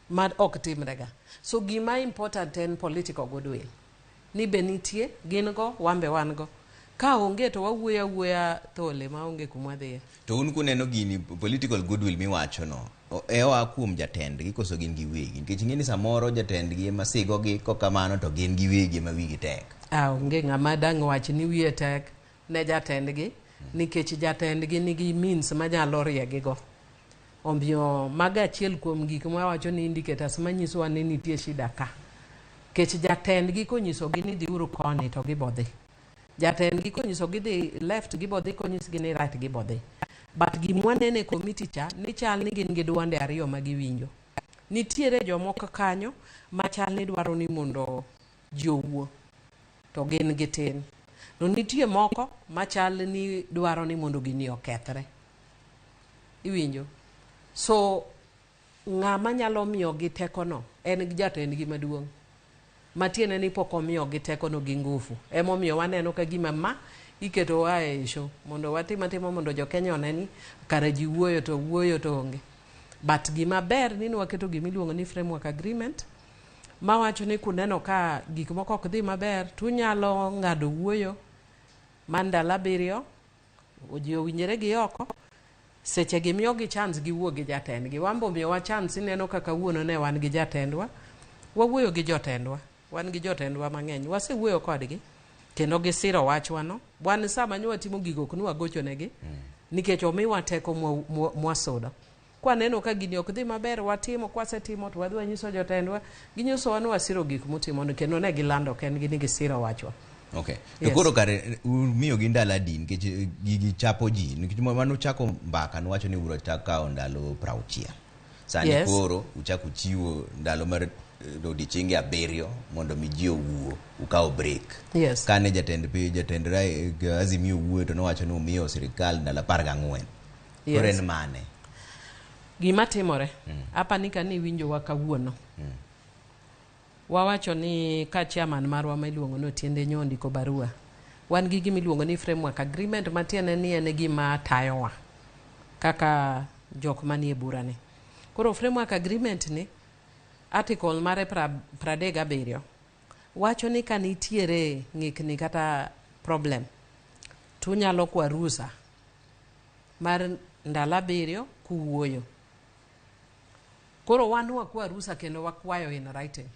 Speaker 28: ma ok timrega. So gima important en political goodwill. Ni be nitie, gin go, wan be wan go. Ka onge to wawuoyo awuoya thole maonge kuma wadhiye.
Speaker 1: To un kuneno gini political goodwill miwacho no, oa kuom jatendgi koso gin giwegi? Nikech ing'e ni samoro jatendgi ema sigogi, kokamano to gin giwegi ema wigi tek.
Speaker 28: Onge ng'ama dang' wach ni wiye tek ne jatendgi, nikech jatendgi nigi means manyalo riegigo. Omiyo mago achiel kuom gik mawacho ni indicators manyisowa ni nitie shida ka. Nikech jatendgi konyisogi ni dhiuru koni to gibodhi. Jatendgi konyisogi dhi left gibodhi, konyisgi ni right gibodhi. But gimwanene e committee cha, ni chal ni gin gi duonde ariyo ma giwinjo. Nitiere jomoko kanyo machal ni dwaro ni mondo ji owuo, to gin gitin. To nitie moko machal ni dwaro ni mondo gini okethre. Iwinjo? So, ng'ama nyalo miyogi tekono en jatendgi maduong'. Matiende ni pok omiyogi tekono gi ngufu. Emomiyo waneno ka gima ma iketowa e show mondo watim atima mondo jo Kenya one ni kare ji wuoyo to wuoyo to onge. But gima ber ni nwaketo gima iluongo ni framework agreement mawacho ni kuneno ka gik moko ok dhi maber tunyalo ng'ado wuoyo mar ndalo 7, ji owinjore gi oko, seche gi miyogi chance giwuo gi jatendgi. Wan be omiyowa chance, ineno kaka kawuono ne wan gi jatendwa, wawuoyo gi jotendwa, wan gi jotendwa mang'eny, wasewuoyo kodgi kendo gisiro wachwa no. Wan sama ne watimo gigo ok nwagochonegi nikech omiwa teko mwasudo. Kwaneno ka gini ok dhi maber, watimo, kwasetimo to wadhi wanyiso jotendwa, ginyisowa ni wasiro gik mutimo kendo ne gilando kendgi ni gisiro wachwa.
Speaker 1: Okay. To koro kare umiyogi ndalo adi nikech gigi chapo ji nikech mano uchako mbaka nuwacho ni ubiro chako kawo ndalo 60. Sani koro uchako uchiwo ndalo mar odiochienge 7 mondo mi ji owuo, ukawo break. Kane jatend piny, jatend Azimio owuoyo to nowacho ni umiyo sirikal ndalo 14. Koro en mane?
Speaker 28: Gima timore, apani ka niwinjowa kawuono. Wawacho ni ka chairman marwa ma iluongo ni Otiende nyo ondiko barua. Wan gi gima iluongo ni framework agreement matiende ni en e gima tayowa kaka jok manie bura ni. Koro framework agreement ni article mare 37 wacho ni ka nitiere ng'ikni kata problem to unyalo kwa rusa mar ndalo 7 kuwuoyo. Koro wan wakwa rusa kendo wakwayo in writing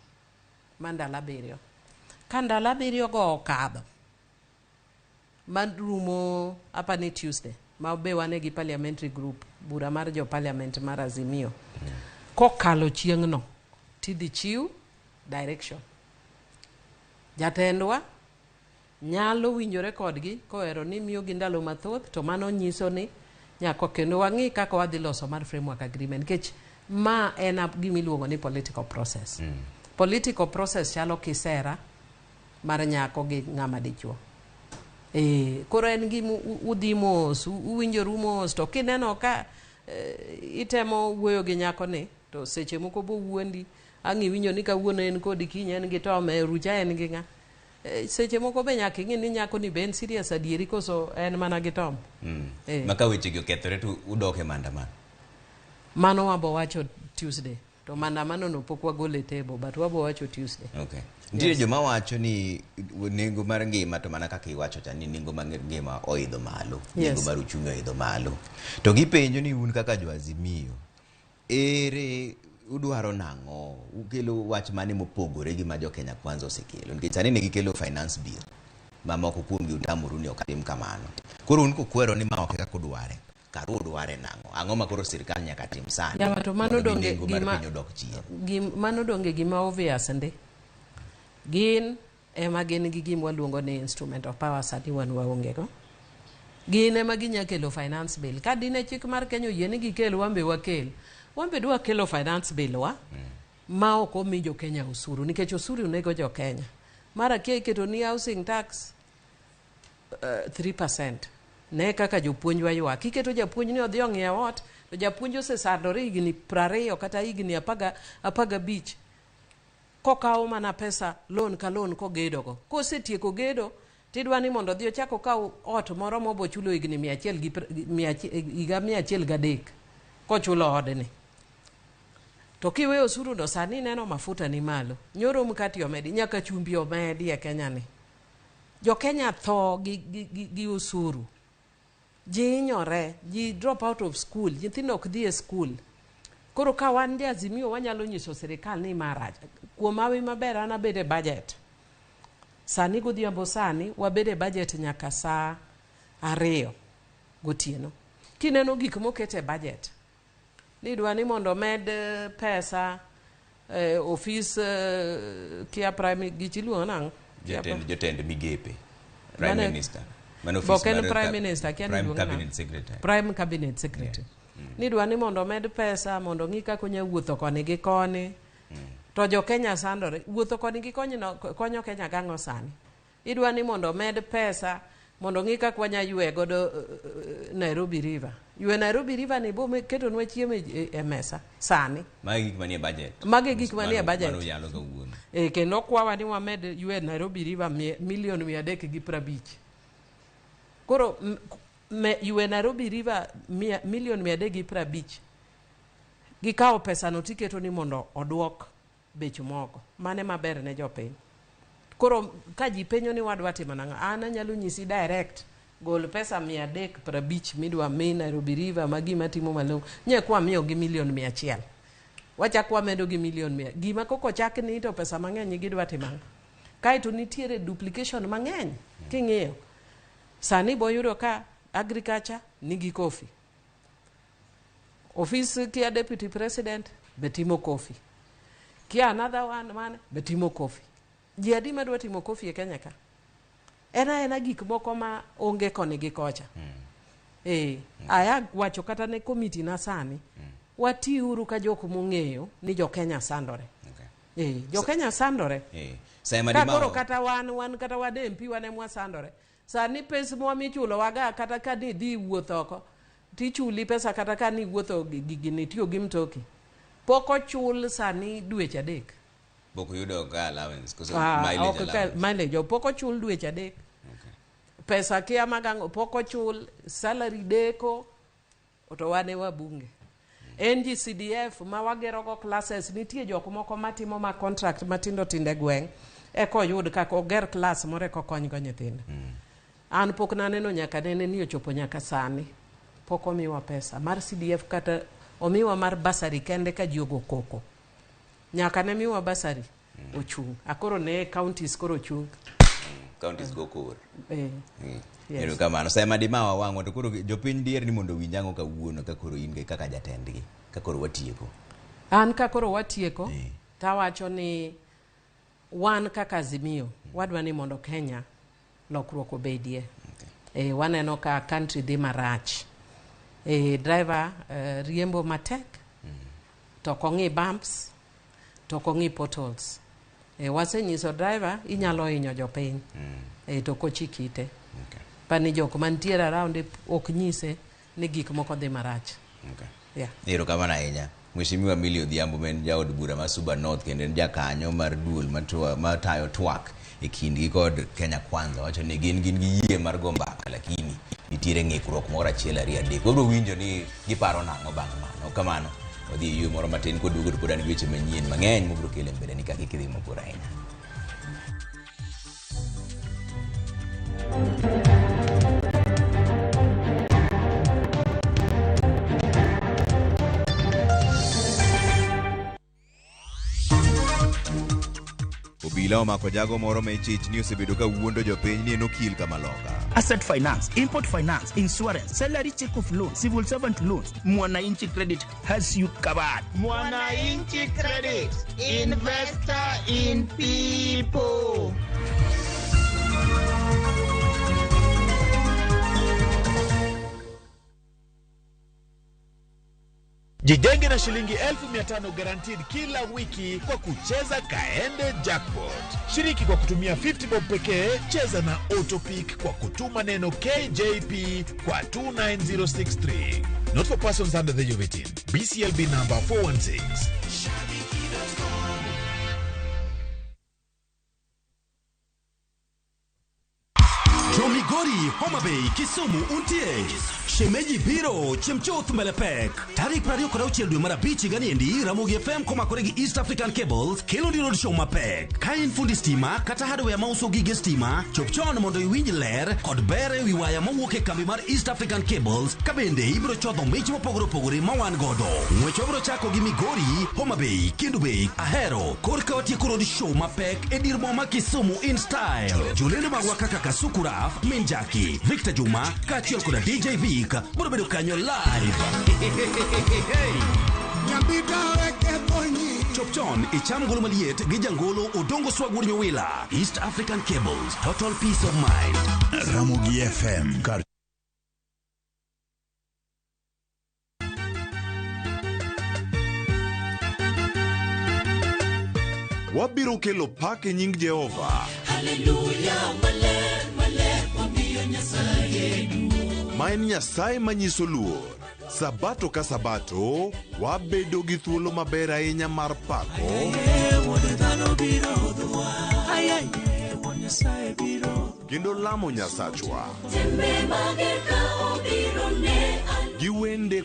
Speaker 28: mar ndalo 7. Ka ndalo 7 go okadho marumo apani Tuesday ma be wane gi parliamentary group, bura mar jo parliament mar Azimio. Kokalo chieng'no tidhi chiw direction. Jatendwa nyalo winjore kodgi kohero ni miyogi ndalo mathoth to mano nyiso ni nyaka kendo wang'i kaka wadhi loso mar framework agreement nikech ma en gima iluongo ni political process. Political process chalo kisera mar nyako gi ng'ama dichuo. Koro en gima udhi mos, uwinjoru mos to kineno ka itemo wuoyo gi nyako ni to seche moko bo wuondi ang' iwinjo ni kawuono en kodi kiny en gi Tom e rucha en gi ng'a. Seche moko be nyaka ing'i ni nyako ni be en serious adieri koso en mana gi Tom.
Speaker 1: Ma ka wechegi okethore to udok e maandamano.
Speaker 28: Mano wabo wacho Tuesday. To maandamano no pok wagolo e table but wabo wacho Tuesday.
Speaker 1: Okay. Nitiere joma wacho ni nengo mar ngima to mana kaka iwacho cha ni nengo mar ngima oidho malo, nengo mar uchumi oidho malo. To gipenjo ni un kaka jo Azimio, ere udwaro nang'o? Ukelo wach mane mopogore gi ma jo Kenya Kwanza osekelo? Nikech sani ne gikelo finance bill ma moko kuomgi utamoru ni ok tim kamano. Koro un kukwero ni ma ok e kaka udware, karu udware nang'o? Ang'o ma koro sirkal nyaka tim sani?
Speaker 28: Yawa to mano
Speaker 1: mondo mi
Speaker 28: donge
Speaker 1: nengo mar
Speaker 28: gima
Speaker 1: piny odok chien?
Speaker 28: Mano donge gima obvious ndi. Gin ema gin gi gima waluongo ni instrument of power sani wan waonge go. Gin ema ginya kelo finance bill. Ka dine chik mar Kenya oyie ni gikel, wan be wakel. Wan be dwa kelo finance bill wa ma ok omi jo Kenya osuru nikech osuru nego jo Kenya. Mar akia iketo ni housing tax 3%. Ne kaka jopuonj wa ywak. Iketo japuonj ni odhi ong'iew ot, to japuonj osesandore higni 20 kata higni 15 kokawo mana pesa loan ka loan kogedogo. Kosetieko gedo, tidwa ni mondo odhi ochak okaw ot moro mobo chulo higni mia achiel gi higa 103 kochulo odni. To kiweyo osuru no sani ineno mafuta ni malo. Nyoro mkati omedi, nyaka chumbi omedi e Kenya ni. Jo Kenya tho gi osuru. Ji hinyore, ji drop out of school, nyithindo ok dhi e school. Koro ka wan jo Azimio wanyalo nyiso sirikal ni ma rach. Kuom hawi maber an abedo e budget. Sani godhiambo sani wabedo e budget nyaka saa 2 gotieno. Kineno gik moket e budget, nidwa ni mondo omed pesa ofis kia prime gich iluongo nang'o?
Speaker 1: Jotend migepe. Prime Minister. Mano ofis
Speaker 28: Bok en
Speaker 1: mar
Speaker 28: Prime Minister, kia ni
Speaker 1: Prime
Speaker 28: iluongo nang'o?
Speaker 1: Cabinet Secretary.
Speaker 28: Prime Cabinet Secretary. Nidwa ni mondo omed pesa mondo ng'i kaka onya wuotho koni gi koni. To jo Kenya sandore. Wuotho koni gi koni no konyo Kenya gang'o sani? Idwa ni mondo omed pesa mondo ng'i kaka wanya ywe godo Nairobi River. Ywe Nairobi River ni bo ketonwa chiemo e mesa sani.
Speaker 1: Magi gik manie budget.
Speaker 28: Magi gik manie budget.
Speaker 1: Mano yalo kawuono.
Speaker 28: Kendo kwawa ni wamed ywe Nairobi River milion 350. Koro ywe Nairobi River milion 350. Gikawo pesa no tiketo ni mondo oduok bech mogo. Mane maber ne jopiny. Koro ka ji penjo ni wadwa timo nang'o, an anyalo nyisi direct, gol pesa 350 midwa mi Nairobi River ma gima timo malong'o. Nye kwa miyo gi milion 100. Wachak wamedo gi milion 100. Gima koko chak ni to pesa mang'eny gidwa timo ang'o? Kaeto nitiere duplication mang'eny king'iyo. Sani boyudo ka agriculture nigi kofi. Office kia deputy president be timo kofi. Kia another one man be timo kofi. Ji adi madwa timo kofi e Kenya ka? En aena gik moko ma onge koni gi kocha. Aya wacho kata ne komiti na sani. Watiuru ka jok mong'eyo ni jo Kenya sandore. Jo Kenya sandore.
Speaker 1: Sama
Speaker 28: Ka
Speaker 1: di ma
Speaker 28: koro kata wan kata wad MP wan ema wasandore. Sani pes mwa michulo waga kata ka ni dhi wuoth oko. Tichuli pesa kata ka niwuotho gi gini tiyo gi mtoki. Pok ochul sani dweche 3.
Speaker 1: Pok oyudo ka allowance koso
Speaker 28: Ah,
Speaker 1: mileage
Speaker 28: ok ka-
Speaker 1: allowance.
Speaker 28: mileage pok ochul dweche 3. Pesa kia mag ang'o pok ochul, salary deko to wan e wabunge. NGCDF ma wagerogo classes nitie jok moko matimo ma contract matindo tindo e gweng' eka oyud kaka oger class moro eka okonygo nyithindo. An pok naneno nyaka nene ni ochopo nyaka sani pok omiwa pesa mar CDF kata omiwa mar bursary kende ka ji ogo koko. Nyaka ne miwa bursary ochung'. Akoro ne counties koro ochung'.
Speaker 1: Counties go kor.
Speaker 28: Yes.
Speaker 1: Erokamano. Sema dimawa wang'wa to koro jopiny dier ni mondo owinj ang'o kawuono ka koro in kaka jatendgi ka koro watieko.
Speaker 28: An ka koro watieko tawacho ni wan kaka Azimio wadwa ni mondo Kenya lokruok obedie. Waneno ka country dhi marach. Driver riembo matek to ok ong'i bumps to ok ong'i potholes. Wasenyiso driver inyalo hinyo jopiny to ok ochik ite. Pani jok mantiere around ok nyise ni gik moko dhi marach. Yeah.
Speaker 1: Erokamano ahinya. Mheshimiwa Millie Odhiambo ma en jaod bura ma Suba North kendo en jakanyo mar duol matayo twak e kindgi kod Kenya Kwanza wacho ni gin gi yie mar go mbaka lakini nitiere ng'ikruok moro 1 2 3. Wabiro winjo ni giparo nang'o bang' mano. Kamano wadhi e yweyo moro matin koduogo to pod an gi weche manyien mang'eny mobiro kelo e mbele ni kaka kik idhi mabor ahinya. Obila omako jago moro ma ichich ni osebedo ka wuondo jopiny ni en okil kamaloka.
Speaker 2: Asset finance, import finance, insurance, salary check of loan, civil servant loans. Mwananchi Credit has you covered.
Speaker 5: Mwananchi Credit, investor in people.
Speaker 27: Jijenge na shilingi 1500 guaranteed kila wiki kwa kucheza Kaende Jackpot. Shiriki kwa kutumia 50 bob pekee, cheza na Autopick kwa kutuma neno KJP kwa 29063. Not for persons under the age of 18. BCLB number 416.
Speaker 8: Jomigori, Homa Bay, Kisumu, untie. Shemeji biro, Chemchoth Melepek. Tarik 26 dwe mar 5 higani endi, Ramogi FM komakore gi East African Cables kelo ni road show mapek. Ka in fundi stima kata hardware mauso gige stima, chop chon mondo iwinj ler kod ber ewi waya mowuok e kambi mar East African Cables, ka bende ibiro chodho mich mopogore opogore ma wan godo. Ng'wech wabiro chako gi Migori, Homa Bay, Kendu Bay, Ahero, korka watieko road show mapek e dir boma Kisumu in style. Jolendo magwa kaka Kasuku Raf, Minjaki, Victor Juma, kaachiel koda DJ Vic biro bedo kanyo live. Chop chon icham golo maliet gi jangolo Odongo Swag Wuod Nyowila. East African Cables, total peace of mind.
Speaker 9: Ramogi FM kar
Speaker 10: Wabiro kelo pak e nying Jehova.
Speaker 11: Haleluya, maler, maler, wamiyo Nyasaye duong'.
Speaker 10: Ma en Nyasaye manyiso luor. Sabato ka sabato, wabedo gi thuolo maber ahinya mar pako. Kendo lamo Nyasachwa. Gi wende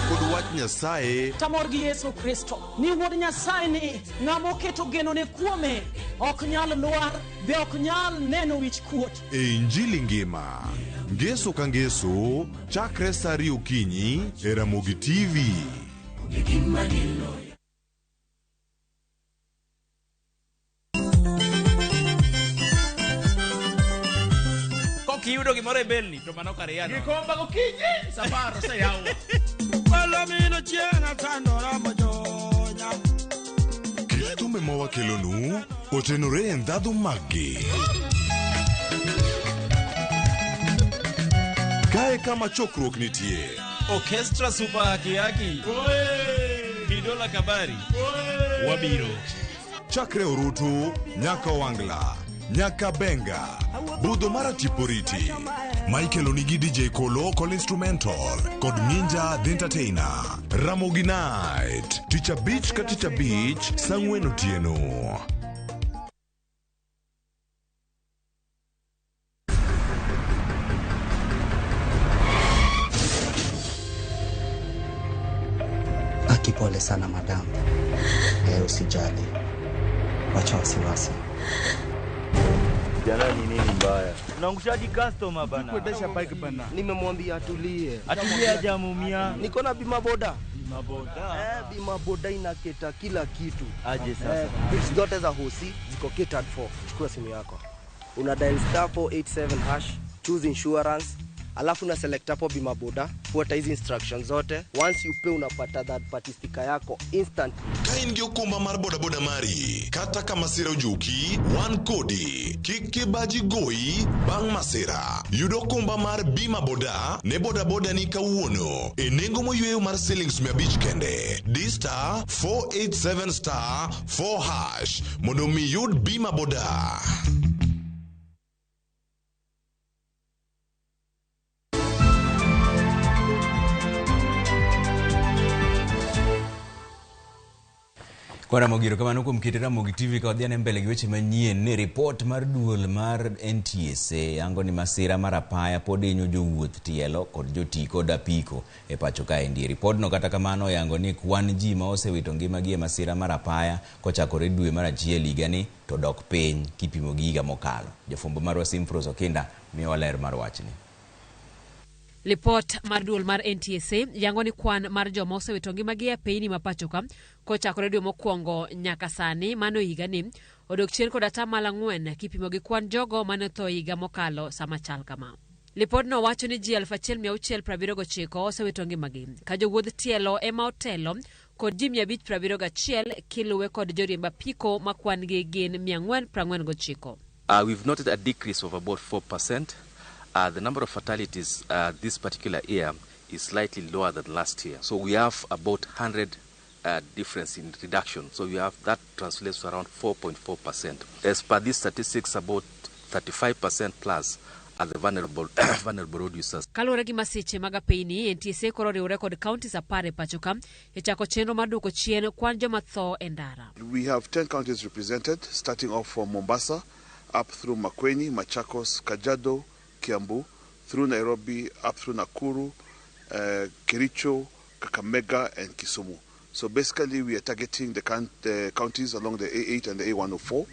Speaker 10: kod wach Nyasaye.
Speaker 12: Tamor gi Yesu Kristo ni wuod Nyasaye ni ng'ama oketo genone kuome ok nyal lwar be ok nyal neno wich kuot.
Speaker 10: E Injili ngima ngeso ka ngeso chakre saa 2 okinyi e Ramogi TV.
Speaker 26: Kokiyudo gimoro e belni to mano kar yano.
Speaker 29: Gikomba gokinyi safar oseyaw.
Speaker 30: Palomino chieng' atandora mojonya.
Speaker 10: Kit thumbe ma wakelonu otenore e ndhadhu maggi. Kae kama chokruok nitie.
Speaker 26: Orchestra Super Haki Haki. Bidola Kabari. Wabiro.
Speaker 10: Chakre Orutu nyaka Wangla. Nyaka Benga, Budho mar Atiporiti. Ma ikeloni gi DJ Kolo Kol Instrumental kod Ninja The Entertainer. Ramogi Night, tich abich ka tich abich, saa ang'wen otieno.
Speaker 4: Aki, pole sana madam. Eh, usijali, wacha wasiwasi.
Speaker 6: Jana ni nini mbaya? Unaangushaji customer bana.
Speaker 29: Kuendesha bike bana.
Speaker 4: Nimemwambia atulie.
Speaker 6: Atulie hajamuumia.
Speaker 4: Niko na bima boda.
Speaker 6: Bima boda.
Speaker 4: Eh, bima boda inaketa kila kitu.
Speaker 6: Aje sasa.
Speaker 4: Eh, bills zote za hosi ziko catered for. Chukua simu yako. Una dial star 487 hash, choose insurance, alafu una select hapo bima boda, fuata hizi instructions zote. Once you pay unapata third party sticker yako instantly.
Speaker 10: Ka in gi okumba mar bodaboda mari, kata ka masira ojuki, wan kodi. Kik kibaji goyi bang' masira. Yud okumba mar bima boda ne bodaboda ni kawuono e nengo moyweyo mar silings 500 kende. Di star 487 star 4 hash mondo mi yud bima boda.
Speaker 1: Kwa Ramogi erokamano kuom keto Ramogi TV ka wadhi ane mbele gi weche manyien ni ripot mar duol mar NTSA yango ni masira mar apaya pod hinyo jowuoth tielo kod joti kod apiko e pacho kaendi. Ripodno kata kamano yango ni kwan ji ma osewito ngimagi e masira mar apaya kochakore dwe mar achiel higani to dok piny kipimo gi higa mokalo. Jafwambo marwa Simfros Okinda miyowa ler mar wachni.
Speaker 13: Lipot mar duol mar NTSA yango ni kwan mar joma osewito ngimagi e apeyni ma pacho ka kochakore dwe mokwongo nyaka sani mano higani odok chien kod 4% kipimo gi kwan jogo mane otho higa mokalo sama chal kama. Lipodno wacho ni ji 1679 osewito ngimagi ka jowuodh tielo ema otelo kod ji 571 kiluwe kod joriemb apiko ma kwan-gi gin 449.
Speaker 14: We've noted a decrease of about 4%. The number of fatalities this particular year is slightly lower than last year. So we have about 100 difference in reduction. So we have that translates to around 4.4%. As per these statistics, about 35% plus are the vulnerable, vulnerable road users.
Speaker 13: Kaluwore gi masiche mag apeyni, NTSA koro oriwore kod counties 10 e pacho ka e chako chenro mar duoko chien kwan joma tho e ndara.
Speaker 7: We have 10 counties represented, starting off from Mombasa, up through Makueni, Machakos, Kajiado, Kiambu, through Nairobi, up through Nakuru, Kericho, Kakamega, and Kisumu. So basically we are targeting the counties along the A8 and the A104,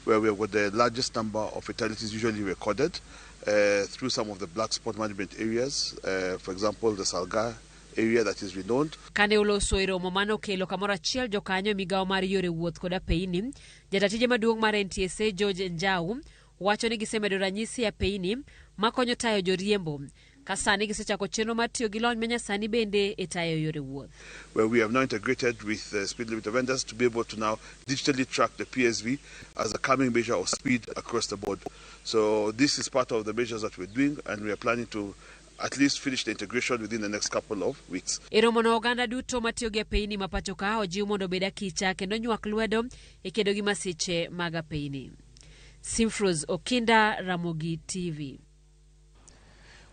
Speaker 7: where we have got the largest number of fatalities usually recorded through some of the black spot management areas, for example, the Salga area that is renowned.
Speaker 13: Kane oloso e romo mane okelo kamoro achiel jokanyo e migawo mar yore wuoth kod apeyni, jatatije maduong' mar NTSA George Njau wacho ni gisemedo ranyisi e apeyni makonyo tayo joriembo ka sani gisechako chenro mar tiyo gi lony manyasani bende e tayo yore wuoth.
Speaker 7: Where we have now integrated with speed limit vendors to be able to now digitally track the PSV as a coming measure of speed across the board. So this is part of the measures that we're doing, and we are planning to at least finish the integration within the next couple of weeks.
Speaker 13: E romono oganda duto matiyo gi apeyni ma pacho ka ojiw mondo obed akicha kendo nywak lwedo e kedo gi masiche mag apeyni. Simfros Okinda, Ramogi TV.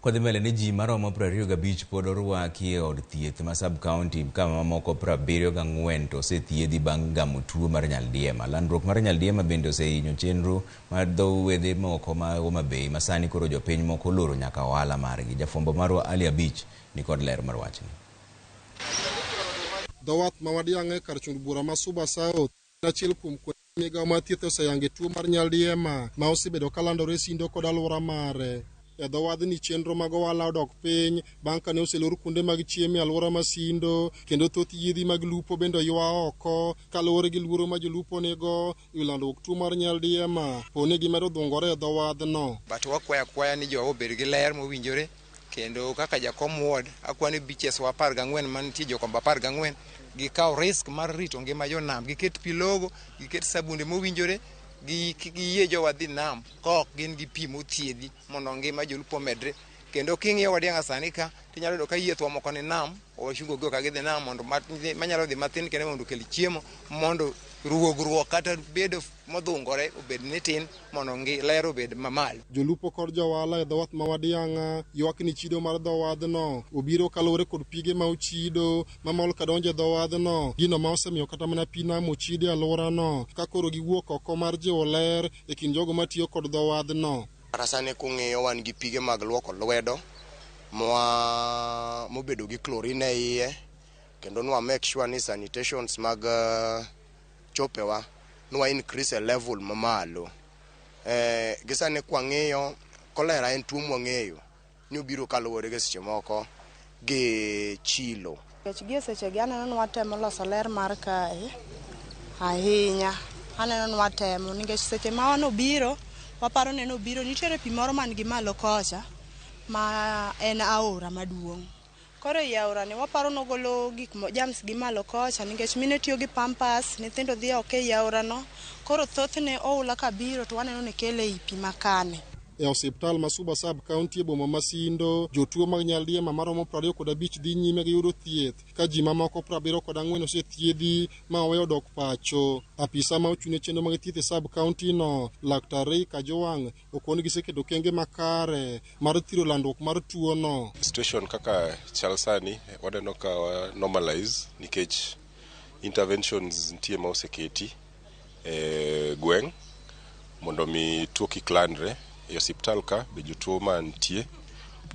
Speaker 1: Kodhi mbele ni ji maromo 25 pod orwaki e od thieth ma sub-county ka mamoko 74 to osethiedhi bang' gamo tuo mar nyaldiema. Landruok mar nyaldiema bende osehinyo chenro mar dho wedhe moko ma Homa Bay ma sani koro jopiny moko oloro nyaka ohala margi. Jafwambo marwa Ali Abich ni kod ler mar wachni.
Speaker 15: Dho wath ma Wadiang'e kar chung bura ma Suba South achiel kuom migawo mar thieth oseyango tuo mar nyaldiema ma osebedo kalandore Sindo kod alwora mare. E dho wadhni chenro mag ohala odok piny bang' kane oselor kuonde mag chiemo e alwora ma Sindo, kendo thoth yiedhi mag lupo bende oywa oko kaluwore gi luoro ma jolupo nigo e landruok tuo mar nyaldiema po ni gimedo dhungore e dho wadhno.
Speaker 16: But wakwayo akwaya ni jowa obed gi ler mowinjore, kendo kaka jakom ward akwayo ni beaches wa 14 mantie jokombe 14 gikaw risk mar rito ngima jonam, giket pi logo, giket sabunde mowinjore, giyie jowa dhi nam ka ok gin gi pi mothiedhi mondo ngima jolupo omedre. Kendo king'iyo Wadiang'a sani ka tinyalo yudo ka yiethwa moko ni nam, wachungo gi ka gidhi nam mondo manyalo dhi mathin kendo mondo okel chiemo mondo Ruogruok kata bedo modhungore obed ni tin mondo ler obed mamalo.
Speaker 15: Jolupo kod johala e dho wath ma Wadiang'a ywak ni chido mar dho wadhno obiro kaluwore kod pige ma ochido mamol kadonjo e dho wadhno, gino ma osemiyo kata mana pi nam ochido e alworano ka koro giwuok oko mar jiwo ler e kind jogo matiyo kod dho wadhno.
Speaker 3: Kata sani kung'iyo wan gi pige mag luoko lwedo mobedo gi chlorine e iye, kendo nwa make sure ni sanitations mag chopewa nwa increase e level mamalo. Gi sani kwang'iyo cholera en tuo mwang'eyo ni obiro kaluwore gi seche moko gi chilo.
Speaker 17: Nikech gie sechegi aneno ni watemo loso ler mar kae ahinya. Aneno ni watemo nikech seche ma nobiro, waparo ni nobiro nitiere pi moro man gi malo kocha ma en aora maduong'. Koro ei aora ni waparo nogolo gik germs gi malo kocha nikech mine tiyo gi pampers, nyithindo dhi oko ei aora no. Koro thothne oula kabiro to waneno ni kele ei pi makane.
Speaker 15: E osiptal ma Suba Sub County e boma ma Sindo, jotuo mag nyaldiema maromo 25 dhi nyime gi yudo thieth ka ji mamoko 74 osethiedhi ma oweyo dok pacho. Apisa ma ochung' ne chenro mag thieth e sub county no, Laktar Ray Kajwang' okoni giseketo okenge makare mar thiro landruok mar tuo no.
Speaker 18: Situation kaka chal sani waneno ka wa normalize nikech interventions nitie ma oseketi e gweng' mondo mi tuo kik landre. E osiptal ka be jotuo mantie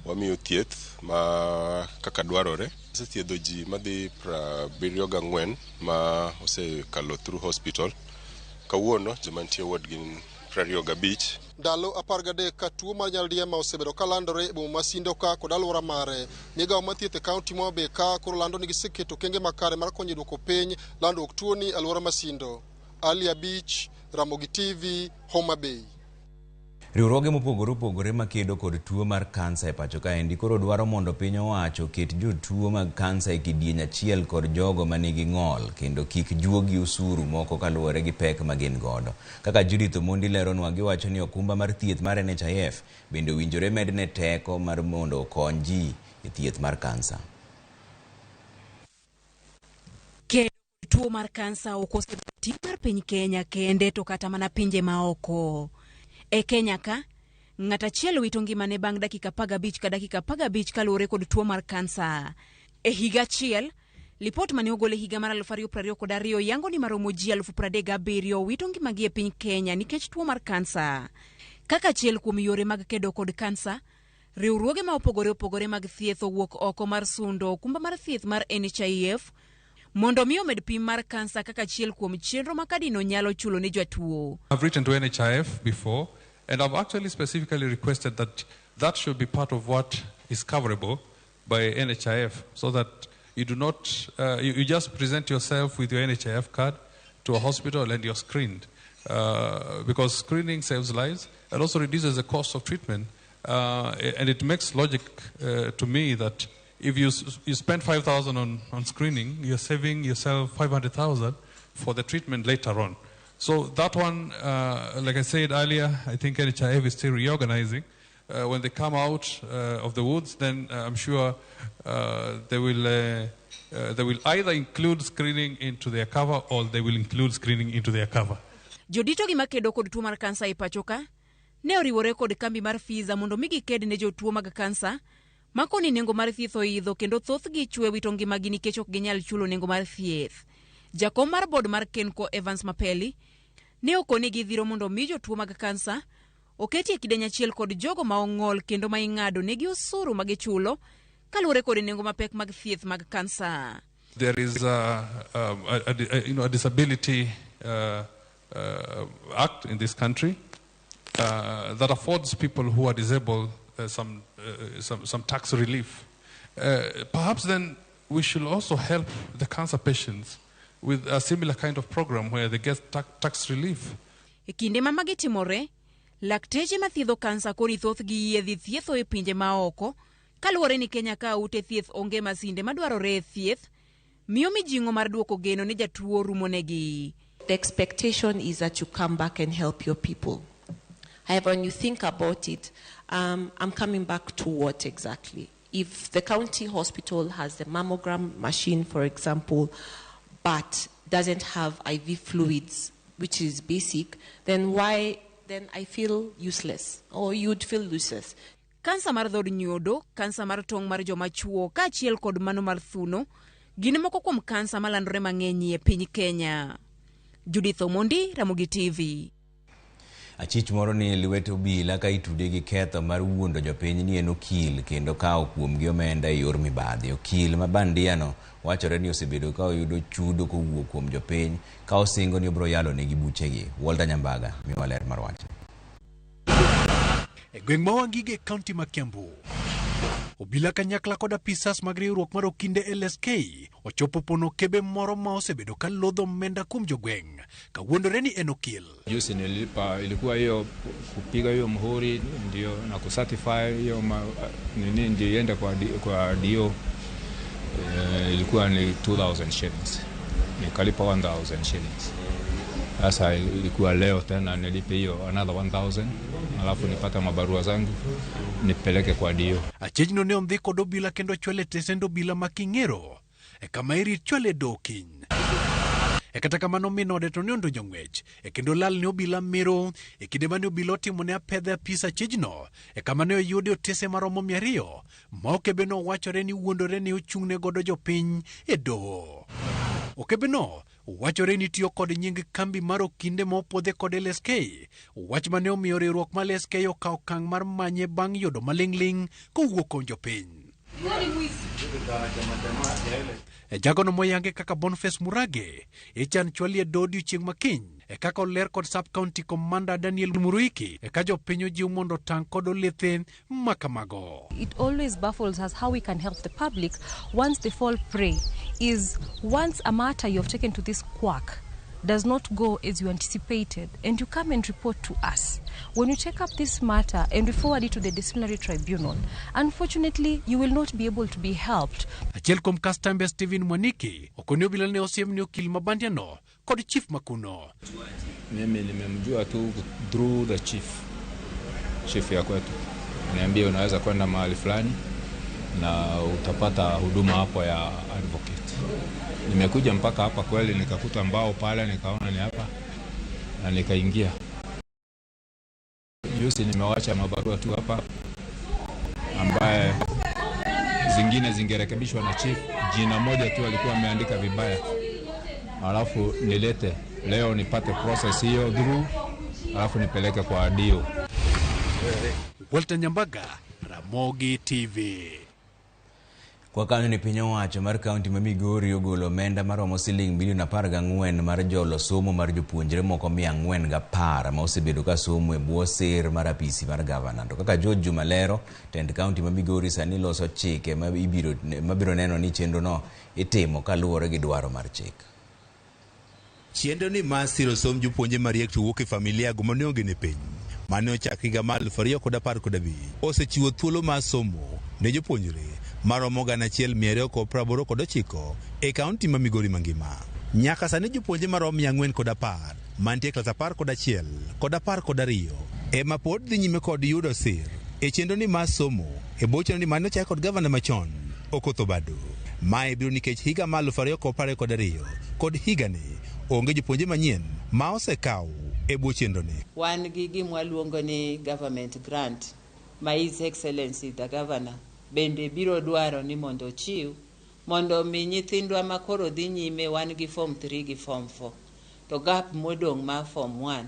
Speaker 18: wamiyo thieth ma kaka dwarore. Osethiedho ji madhi 74 ma osekalo through hospital. Kawuono joma nitie ward gin 25.
Speaker 15: Ndalo 13 ka tuo mar nyaldiema osebedo ka landore e boma ma Sindo ka kod alwora mare. Migawo mar thieth e kaunti ma Homa ka koro lando ni giseketo okenge makare mar konyo e duoko piny landruok tuoni e alwora ma Sindo. Ali Abich, Ramogi TV, Homa Bay.
Speaker 1: Riwruoge mopogore opogore makedo kod tuo mar kansa e pacho kaendi koro dwaro mondo piny owacho oket jotuo mag kansa e kidieny achiel kod jogo manigi ng'ol kendo kik juogi osuru moko kaluwore gi pek ma gin godo. Kaka Judith Omondi leronwa, giwacho ni okumba mar thieth mar NHIF bende owinjore medne teko mar mondo okony ji e thieth mar kansa.
Speaker 19: Kedo tuo mar kansa ok osebedo ting' mar piny Kenya kende to kata mana pinje maoko. E Kenya ka, ng'at achiel wito ngimane bang' dakika 15 ka dakika 15 kaluwore kod tuo mar kansa. E higa achiel, lipot mane ogol e higa mar 2022 yango ni maromo ji 37,000 wito ngimagi e piny Kenya nikech tuo mar kansa. Kaka achiel kuom yore mag kedo kod kansa, riwruoge ma opogore opogore mag thieth owuok oko mar sundo okumba mar thieth mar NHIF mondo mi omed pim mar kansa kaka achiel kuom chenro ma kadino nyalo chulo ne jatuo.
Speaker 20: I've written to NHIF before, and I've actually specifically requested that that should be part of what is coverable by NHIF, so that you do not, you just present yourself with your NHIF card to a hospital and you're screened. Because screening saves lives and also reduces the cost of treatment. And it makes logic to me that if you spend 5,000 on screening, you're saving yourself 500,000 for the treatment later on. So that one, like I said earlier, I think NHIF is still reorganizing. When they come out of the woods, then I'm sure they will either include screening into their cover or they will include screening into their cover.
Speaker 19: Jodito gi makedo kod tuo mar kansa e pacho ka ne oriwore kod kambi mar Pfizer mondo mi giked ne jotuo mag kansa makoni nengo mar thieth oidho kendo thothgi chwe wito ngimagi nikech ok ginyal chulo nengo mar thieth. Jakom mar board mar Kenco Evans Mapeli ne okoni gidhiro mondo mi jotuo mag kansa oketi e kidieny achiel kod jogo ma ong'ol kendo ma ing'ado negi osuru ma gichulo kaluwore kod nengo mapek mag thieth mag kansa.
Speaker 20: There is a disability act in this country that affords people who are disabled some tax relief. Perhaps then we should also help the cancer patients with a similar kind of program where they get tax relief.
Speaker 19: E kinde ma magi timore, lakteche mathiedho kansa koni thothgi yie dhi thietho e pinje maoko kaluwore ni Kenya ka ute thieth onge masinde madwarore e thieth, miyo mijing'o mar duoko geno ne jatuo rumonegi.
Speaker 21: The expectation is that you come back and help your people. However, when you think about it, I'm coming back to what exactly? If the county hospital has the mammogram machine, for example, but doesn't have IV fluids, which is basic, then why? Then I feel useless, or you'd feel useless.
Speaker 19: Kansa mar dhod nyodo, kansa mar tong' mar joma chuo kaachiel kod mano mar thuno gin moko kuom kansa malandore mang'eny e piny Kenya. Judith Omondi, Ramogi TV.
Speaker 1: Achich moro ni lwet obila ka itude gi ketho mar wuondo jopiny ni en okil kendo kawo kuomgi omenda e yor mibadhi. Okil ma bandiano wachore ni osebedo ka oyudo chudo kowuok kuom jopiny ka osingo ni obiro yalo negi buchegi. Walter Nyambaga miwa ler mar wachni.
Speaker 2: E gweng' ma Wangige e kaunti ma Kiambu, obila kanyakla kod apisas mag riwruok mar okinde LSK ochopo pono kebe moro ma osebedo ka lodho omenda kuom jogweng' kawuondore ni en okil.
Speaker 5: Juzi nilipa, ilikuwa hiyo kupiga hiyo muhuri ndio na kucertify hiyo nini ndio iende kwa DO. Ilikuwa ni 2000 shillings, nikalipa 1000 shillings. Sasa ilikuwa leo tena nilipe hiyo another 1000 alafu nipate mabarua zangu nipeleke kwa DO.
Speaker 2: Achijno ne ondhi kod obila kendo chwale tesend obila ma King'ero e kama irit chwale doho kiny. E kata kamano min ode to ne ondonjo ng'wech e kendo lal ne obila mero e kinde mane obila otimo ne apedha apis achijno e kama ne oyude otese maromo 200 ma okebeno wachore ni wuondore ni ochung'ne godo jopiny e doho. Okebeno wachore ni tiyo kod nying kambi mar okinde ma opwodhe kod LSK, wach mane omiyo riwruok mar LSK okawo okang' mar manye bang' yudo maling'ling' kowuok kuom jopiny. E jagono moyange kaka Boniface Murage ichan chwali e doho odiochieng' ma kiny e kaka oler kod Sub County Commander Daniel Muruiki e ka jopiny ojiw mondo otang' kod olethe makamago.
Speaker 8: It always baffles us how we can help the public once they fall prey. Is once a matter you have taken to this quack does not go as you anticipated, and you come and report to us. When you take up this matter and we forward it to the disciplinary tribunal, unfortunately, you will not be able to be helped.
Speaker 2: Achiel kuom kastembe Stephen Mwaniki okoni obila ne osiem ni okil ma bandiano kod chief makuno.
Speaker 5: Mimi nimemjua tu through the chief ya kwetu. Niambie unaweza kwenda mahali fulani na utapata huduma hapo ya advocate. Nimekuja mpaka hapa kweli nikakuta mbao pale, nikaona ni hapa na nikaingia. Juzi nimewacha mabarua tu hapa ambaye zingine zingerekebishwa na chief. Jina moja tu alikuwa ameandika vibaya. Alafu nilete leo nipate process hiyo through, alafu nipeleke kwa DO.
Speaker 2: Walter Nyambaga, Ramogi TV.
Speaker 1: Kwa kanyo ni piny owacho mar kaunti ma Migori ogolo omenda maromo siling milion 14 mar jolo somo mar jopuonjre moko 410 ma osebedo ka somo e bwo ser mar apisi mar gavana. To kaka George Juma lero, tend kaunti ma Migori sani loso chike mabiro neno ni chenrono itimo kaluwore gi dwaro mar chik.
Speaker 9: Chenro ni mar siro somb jopuonje mariek to wuok e familia go mane onge ne piny mane ochak higa mar 2015 osechiwo thuolo mar somo ne jopuonjre maromo 1289 e kaunti ma Migori mangima. Nyaka sani jopuonje maromo 410 mantie klas 11 kod 12 ema pod dhi nyime kod yudo sir e chenro ni mar somo e bwo chenro ni mane ochak kod gavana machon Okoth Obado. Mae biro nikech higa mar 2022 kod higani onge jopuonje manyien ma osekaw e bwo chenroni.
Speaker 22: Wan gi gima waluongo ni government grant ma His Excellency the Governor bende biro dwaro ni mondo ochiw mondo mi nyithindwa ma koro dhi nyime. Wan gi form 3 gi form 4 to gap modong' mar form 1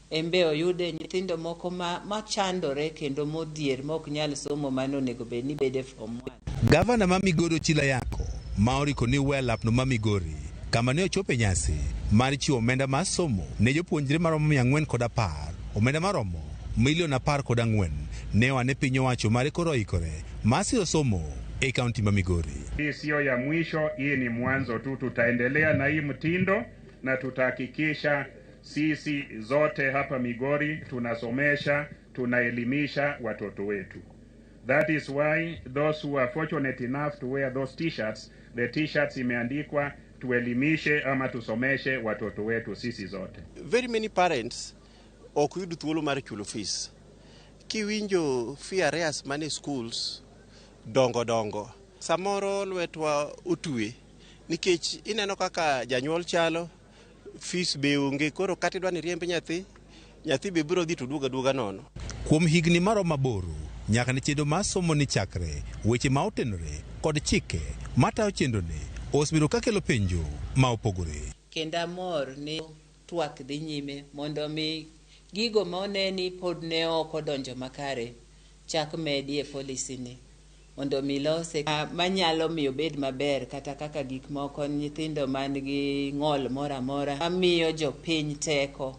Speaker 22: embe oyude nyithindo moko machandore kendo modhier mok nyal somo mane onego bed ni bede form 1.
Speaker 9: Gavana ma Migori Ochila Yako ma oriko ni weyo lapno ma Migori kama ne ochopo e nyasi mar chiwo omenda mar somo ne jopuonjre maromo 410, omenda maromo milion 14 ne oa ne piny owacho mare koro oikore mar siro somo e kaunti ma Migori.
Speaker 23: Hii siyo ya mwisho, hii ni mwanzo tu. Tutaendelea na hii mtindo na tutahakikisha sisi zote hapa Migori tunasomesha, tunaelimisha watoto wetu. That is why those who are fortunate enough to wear those t-shirts, the t-shirts imeandikwa tuelimishe ama tusomeshe watoto wetu sisi zote.
Speaker 24: Very many parents ok yud thuolo mar chulo fees. Kiwinjo fee arrears mane schools dongo dongo, samoro lwetwa otwe Nikech ineno kaka janyuol chalo, fees be onge, koro kata idwa ni iriemb nyathi, nyathi be biro dhi to duogo aduoga nono.
Speaker 9: Kuom higni maromo aboro nyaka ne chenro mar somo ni chakre, weche ma otenore kod chike matayo chenroni osebedo ka kelo penjo ma opogore.
Speaker 22: Kendo amor ni twak dhi nyime mondo mi gigo ma one ni pod ne ok odonjo makare chak medi e policy ni mondo mi lose manyalo miyo obed maber kata kaka gik moko nyithindo man gi ng'ol moro amora mamiyo jopiny teko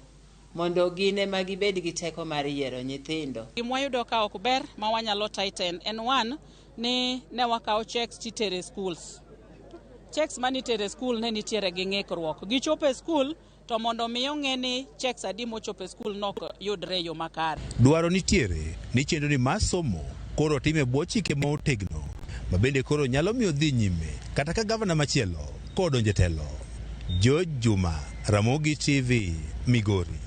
Speaker 22: mondo gin ema gibed gi teko mar yiero nyithindo.
Speaker 4: Gima wayudo ka ok ber ma wanyalo tighten en one ni ne wakawo checks titere schools. Checks manitere school ne nitiere gi ng'ikruok. Gichopo e school to mondo mi ong'e ni checks adi mochopo e school nok yudre e yo makare.
Speaker 9: Dwaro nitiere ni chenro ni mar somo koro otim e bwo chike ma otegno ma bende koro nyalo miyo dhi nyime kata ka gavana machielo kodonjo e telo. George Juma, Ramogi TV, Migori.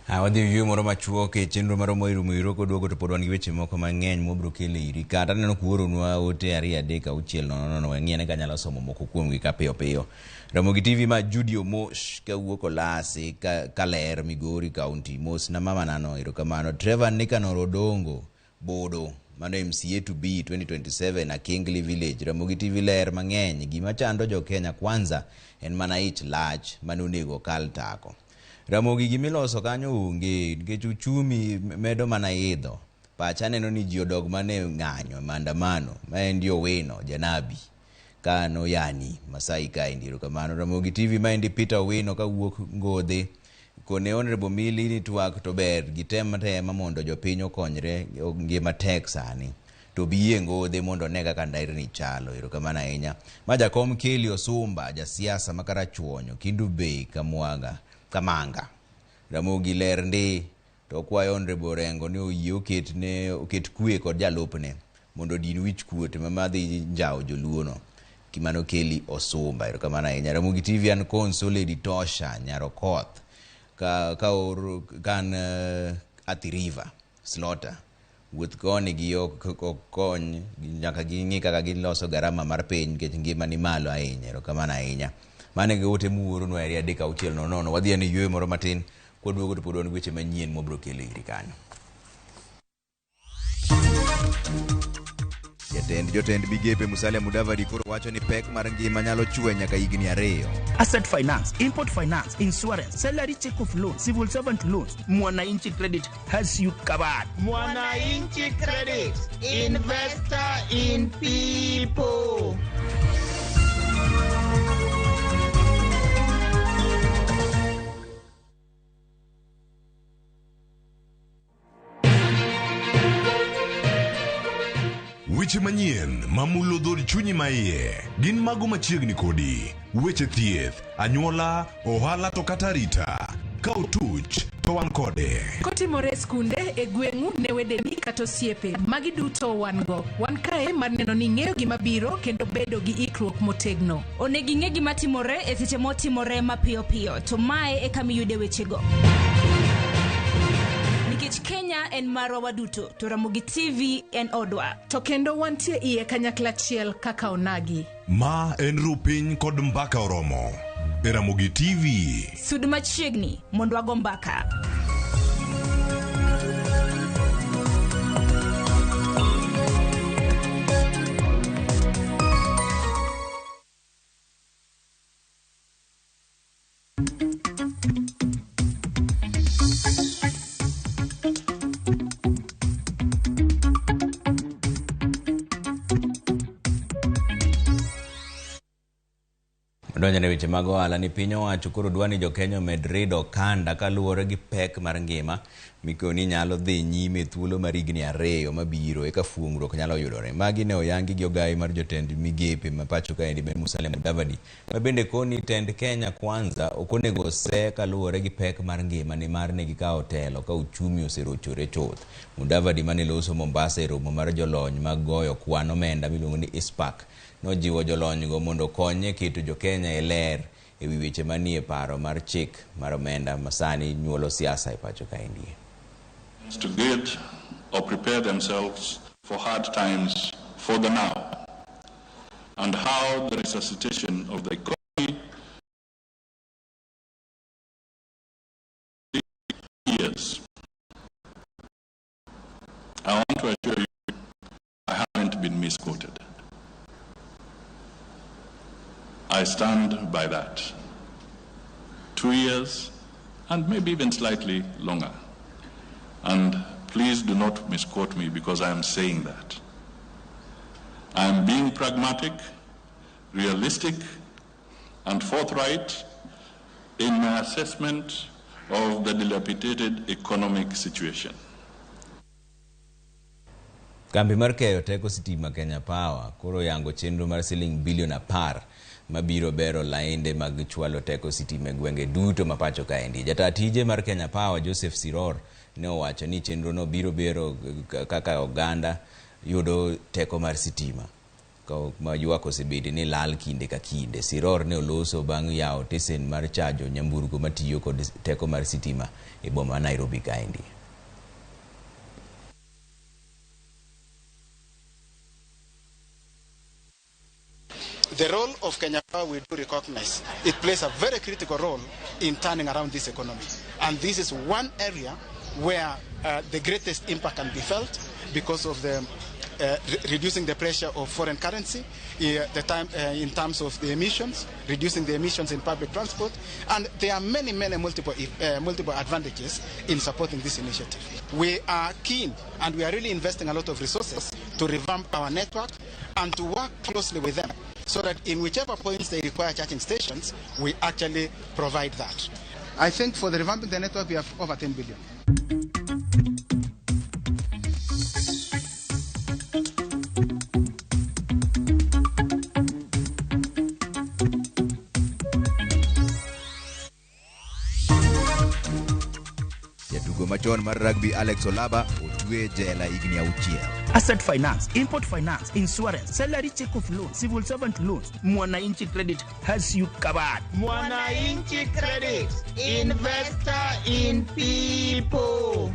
Speaker 1: Wadhi yueyo moro machuok e chenro mar Omoyo Rumo Iro koduogo to pod wan gi weche moko mang'eny mwabiro kelo iri. Kata aneno kuoronwa ote 2 3 6 0 0 wang'i ane kanyalo somo moko kuomgi ka piyo piyo. Ramogi TV ma Judy Omosh kawuok Olasi ka, Kaler Migori County. Mos na mama nano erokamano. Trevor Nicanor Odongo Bodo mano MCA to be 2027 Akingli Village. Ramogi TV ler mang'eny. Gima chando jo Kenya kwanza en mana ich lach mane onego okal tako. Ramogi gimiloso kanyo onge nikech uchumi medo mana idho. Pacha neno ni ji odog mana e ng'anyo, maandamano. Ma endi Owino, janabi. Ka noyani Masai kaendi erokamano. Ramogi TV maendi Peter Owino kawuok Ngodhe. Kone Honorable Milly ni twak to ber gitem tema mondo jopiny okonyre ngima tek sani. To bi e Ngodhe mondo one kaka nderni chalo. Erokamano ahinya. Ma jakom Kelly Osumba, jasiasa ma Karachuonyo, Kendu Bay, Kamwaga, Kamanga. Ramogi ler ndi to okwayo Honorable Orengo ni oyie oket ne oket kwe kod jalupne mondo odin wich kuot ma madhi njawo joluo no. Kimano Kelly Osumba. Erokamano ahinya. Ramogi TV an Konso Lady Tosha Nyarokoth ka ka or kan Athi River Slaughter. Wuoth koni gi ok kony nyaka ging'i kaka giloso garama mar piny nikech ngima ni malo ahinya. Erokamano ahinya. Mano e ote muoronwa eri 3 6 0 0. Wadhi ane yueyo moro matin kwaduogo to pod wan gi weche manyien mwabiro kelo iri kanyo. Jatend jotend migepe Musalia Mudavadi koro wacho ni pek mar ngima nyalo chwe nyaka higni 2.
Speaker 6: Asset finance, import finance, insurance, salary check off loan, civil servant loans. Mwananchi Credit has you covered.
Speaker 11: Mwananchi Credit, investor in people.
Speaker 10: Weche manyien mamulo dhood chunyi maiye gin mago machiegni kodi. Weche thieth, anyuola, ohala to kata arita. Ka otuch to wan kode.
Speaker 12: Kotimore e skunde, e gweng'u, ne wedeni kata osiepe, magi duto wan go. Wan kae mar neno ni ing'eyo gima biro kendo bedo gi ikruok motegno.
Speaker 19: Onego ing'e gima timore e seche motimore mapiyo piyo, to mae e kama iyude wechego. Nikech Kenya en marwa waduto, to Ramogi TV en odwa.
Speaker 12: To kendo wantie iye kanyakla achiel kaka onagi.
Speaker 10: Ma en Rupiny kod Mbaka Oromo e Ramogi TV.
Speaker 19: Sud machiegni mondo wago mbaka.
Speaker 1: Donjo ne weche mag ohala ni piny owacho koro dwa ni jokenya omed rido okanda kaluwore gi pek mar ngima mikoni nyalo dhi nyime thuolo mar higni 2 mabiro eka fuong'ruok nyalo yudore. Magi ne oyangi gi ogayi mar jotend migepe ma pacho kaendi Ben Musalia Mudavadi ma bende koni tend Kenya Kwanza ok onego ose kaluwore gi pek mar ngima nimar ne gikawo telo ka uchumi oserochore chuth. Mudavadi mane loso Mombasa e romo mar jolony mag goyo kwan omenda miluongo ni ICPAK nojiwo jolonygo mondo okony e keto jokenya e ler e wi weche manie paro mar chik mar omenda masani nyuolo siasa e pacho kaendi.
Speaker 25: To get or prepare themselves for hard times for the now. and how the resuscitation of the economy years. I want to assure you, I haven't been misquoted. I stand by that. 2 years and maybe even slightly longer. And please do not misquote me, because I am saying that. I am being pragmatic, realistic, and forthright in my assessment of the dilapidated economic situation.
Speaker 1: Kambi mar keyo teko sitima Kenya Power koro yango chenro mar siling bilion 10 mabiro bero lainde mag chwalo teko sitima e gwenge duto ma pacho kaendi. Jata tije mar Kenya Power Joseph Siror ne owacho ni chenro no biro bero kaka oganda yudo teko mar sitima ma ywak osebede ni lal kinde ka kinde. Siror ne oloso bang' yawo tesen mar chajo nyamburko matiyo kod teko mar sitima e boma ma Nairobi kaendi.
Speaker 3: The role of Kenya Power, we do recognize it plays a very critical role in turning around this economy. And this is one area where the greatest impact can be felt because of the reducing the pressure of foreign currency, in terms of the emissions, reducing the emissions in public transport. And there are many, many multiple advantages in supporting this initiative. We are keen and we are really investing a lot of resources to revamp our network and to work closely with them, so that in whichever points they require charging stations, we actually provide that. I think for the revamping the network, we have over 10 billion.
Speaker 1: Jatugo machon mar rugby Alex Olaba otwe jela higni 6.
Speaker 6: Asset finance, import finance, insurance, salary check of loan, civil servant loans. Mwananchi Credit has you covered.
Speaker 11: Mwananchi Credit, investor in people.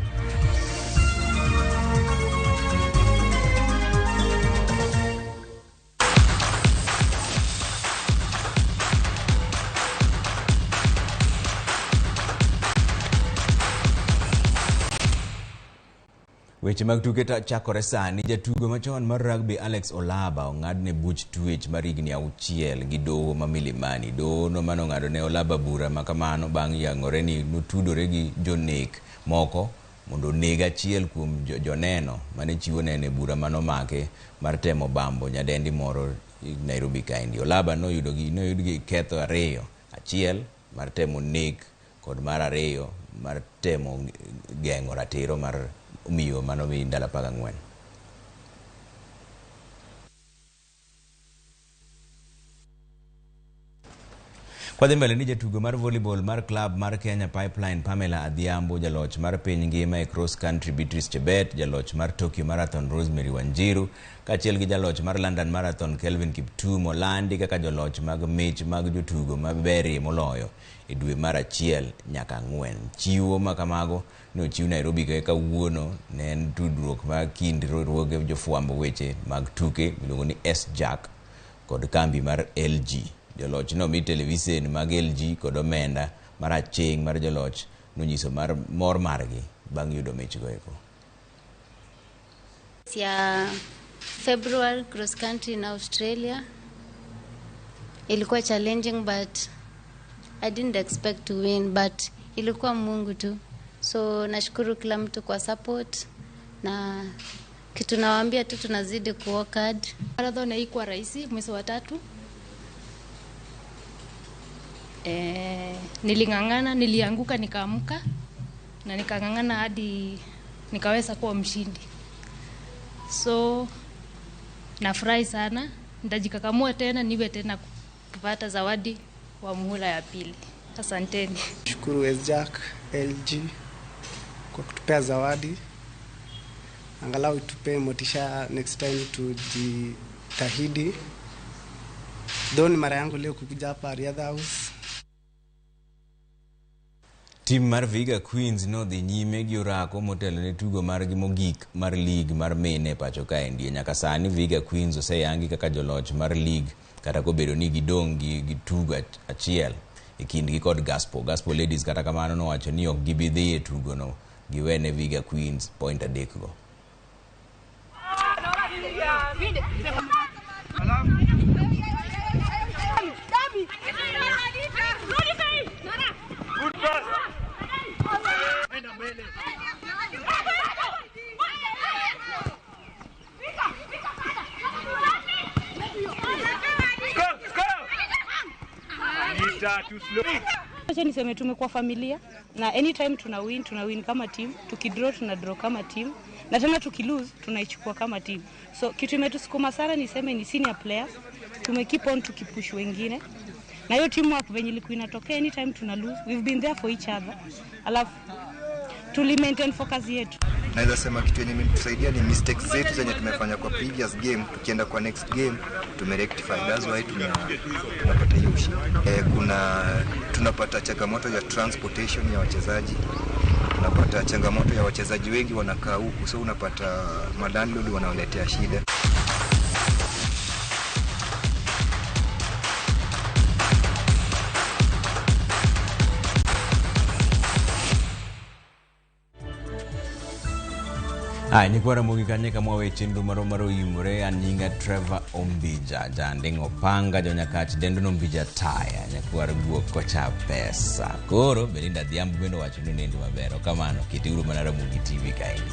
Speaker 1: Weche mag tuke chakore sani. Jatugo machon mar rugby Alex Olaba ong'adne buch twech mar higni 6 gi doho ma Milimani. Doho no mane ong'ado ne Olaba bura ma kamano bang' yangore ni notudore gi jonek moko mondo oneg achiel kuom joneno mane chiwo neno e bura manomake mar temo bambo nyadendi moro Nairobi kaendi. Olaba noyud gi ketho 2, achiel mar temo nek kod mar 2 mar temo geng'o ratiro mar miyo mano mi ndalo 14. Kwadhi mbele ni jatugo mar volleyball mar club mar Kenya Pipeline Pamela Adhiambo, jaloch mar piny ngima e cross country Beatrice Chebet, jaloch mar Tokyo Marathon Rosemary Wanjiru, kaachiel gi jaloch mar London Marathon Kelvin Kiptum olandi kaka joloch mag mich mag jotugo maberie moloyo e dwe mar 1 nyaka 4. Chiwo ma kamago ne ochiw Nairobi kawuono ne en tudruok mar kind riwruoge jofwambo weche mag tuke miluongo ni SJAK kod kambi mar LG. Joloch no mi televisen mag LG kod omenda mar aching' mar joloch nonyiso mar mor margi bang' yudo michgo eko.
Speaker 7: Ya February cross country in Australia ilikuwa challenging, but I didn't expect to win, but ilikuwa Mungu tu. So nashukuru kila mtu kwa support, na kitu nawaambia tu tunazidi ku work hard.
Speaker 13: Marathon haikuwa rahisi mwezi wa 3. Niling'ang'ana, nilianguka nikaamka na nikang'ang'ana hadi nikaweza kuwa mshindi. So nafurahi sana, nitajikakamua tena niwe tena kupata zawadi wa muhula ya pili. Asanteni.
Speaker 14: Shukuru SJAK, LG kwa kutupea zawadi. Angalau itupe motisha next time tujitahidi. Though ni mara yangu leo kukuja hapa Riadha House.
Speaker 1: Tim mar Vihiga Queens nodhi nyime gi orako motelo ne tugo margi mogik mar lig mar mine e pacho kaendi. Nyaka sani Vihiga Queens oseyangi kaka joloch mar lig kata kobedo ni gidong' gi tugo achiel e kindgi kod Gaspo. Gaspo Ladies kata kamano nowacho ni ok gibi dhi e tugono, giwene Vihiga Queens point 3 go.
Speaker 15: Acha niseme tumekuwa familia na anytime tuna win kama team, tukidraw tuna draw kama team, na tena tukilose tunaichukua kama team. So kitu imetusukuma sana niseme ni senior players, tume keep on tukipush wengine. Na hiyo teamwork venye ilikuwa inatokea anytime tuna lose, we've been there for each other. Alafu tuli maintain focus yetu.
Speaker 16: Naweza sema kitu yenye imetusaidia ni mistakes zetu zenye tumefanya kwa previous game, tukienda kwa next game tumerectify. That's why tunapata hiyo ushindi. Kuna tunapata changamoto ya transportation ya wachezaji, tunapata changamoto ya wachezaji wengi wanakaa huku, so unapata malandlord wanawaletea shida.
Speaker 1: Nyikwa Ramogi kanye kama wawe chenro maro maro imore an nyinga Trevor Ombija janding'o panga jonyakach dendo no Ombija taya nyakwar guok kocha pesa. Koro Belinda Adhiambo bende owacho ni onendo maber. Okamano kitiuru mana Ramogi TV kaendi.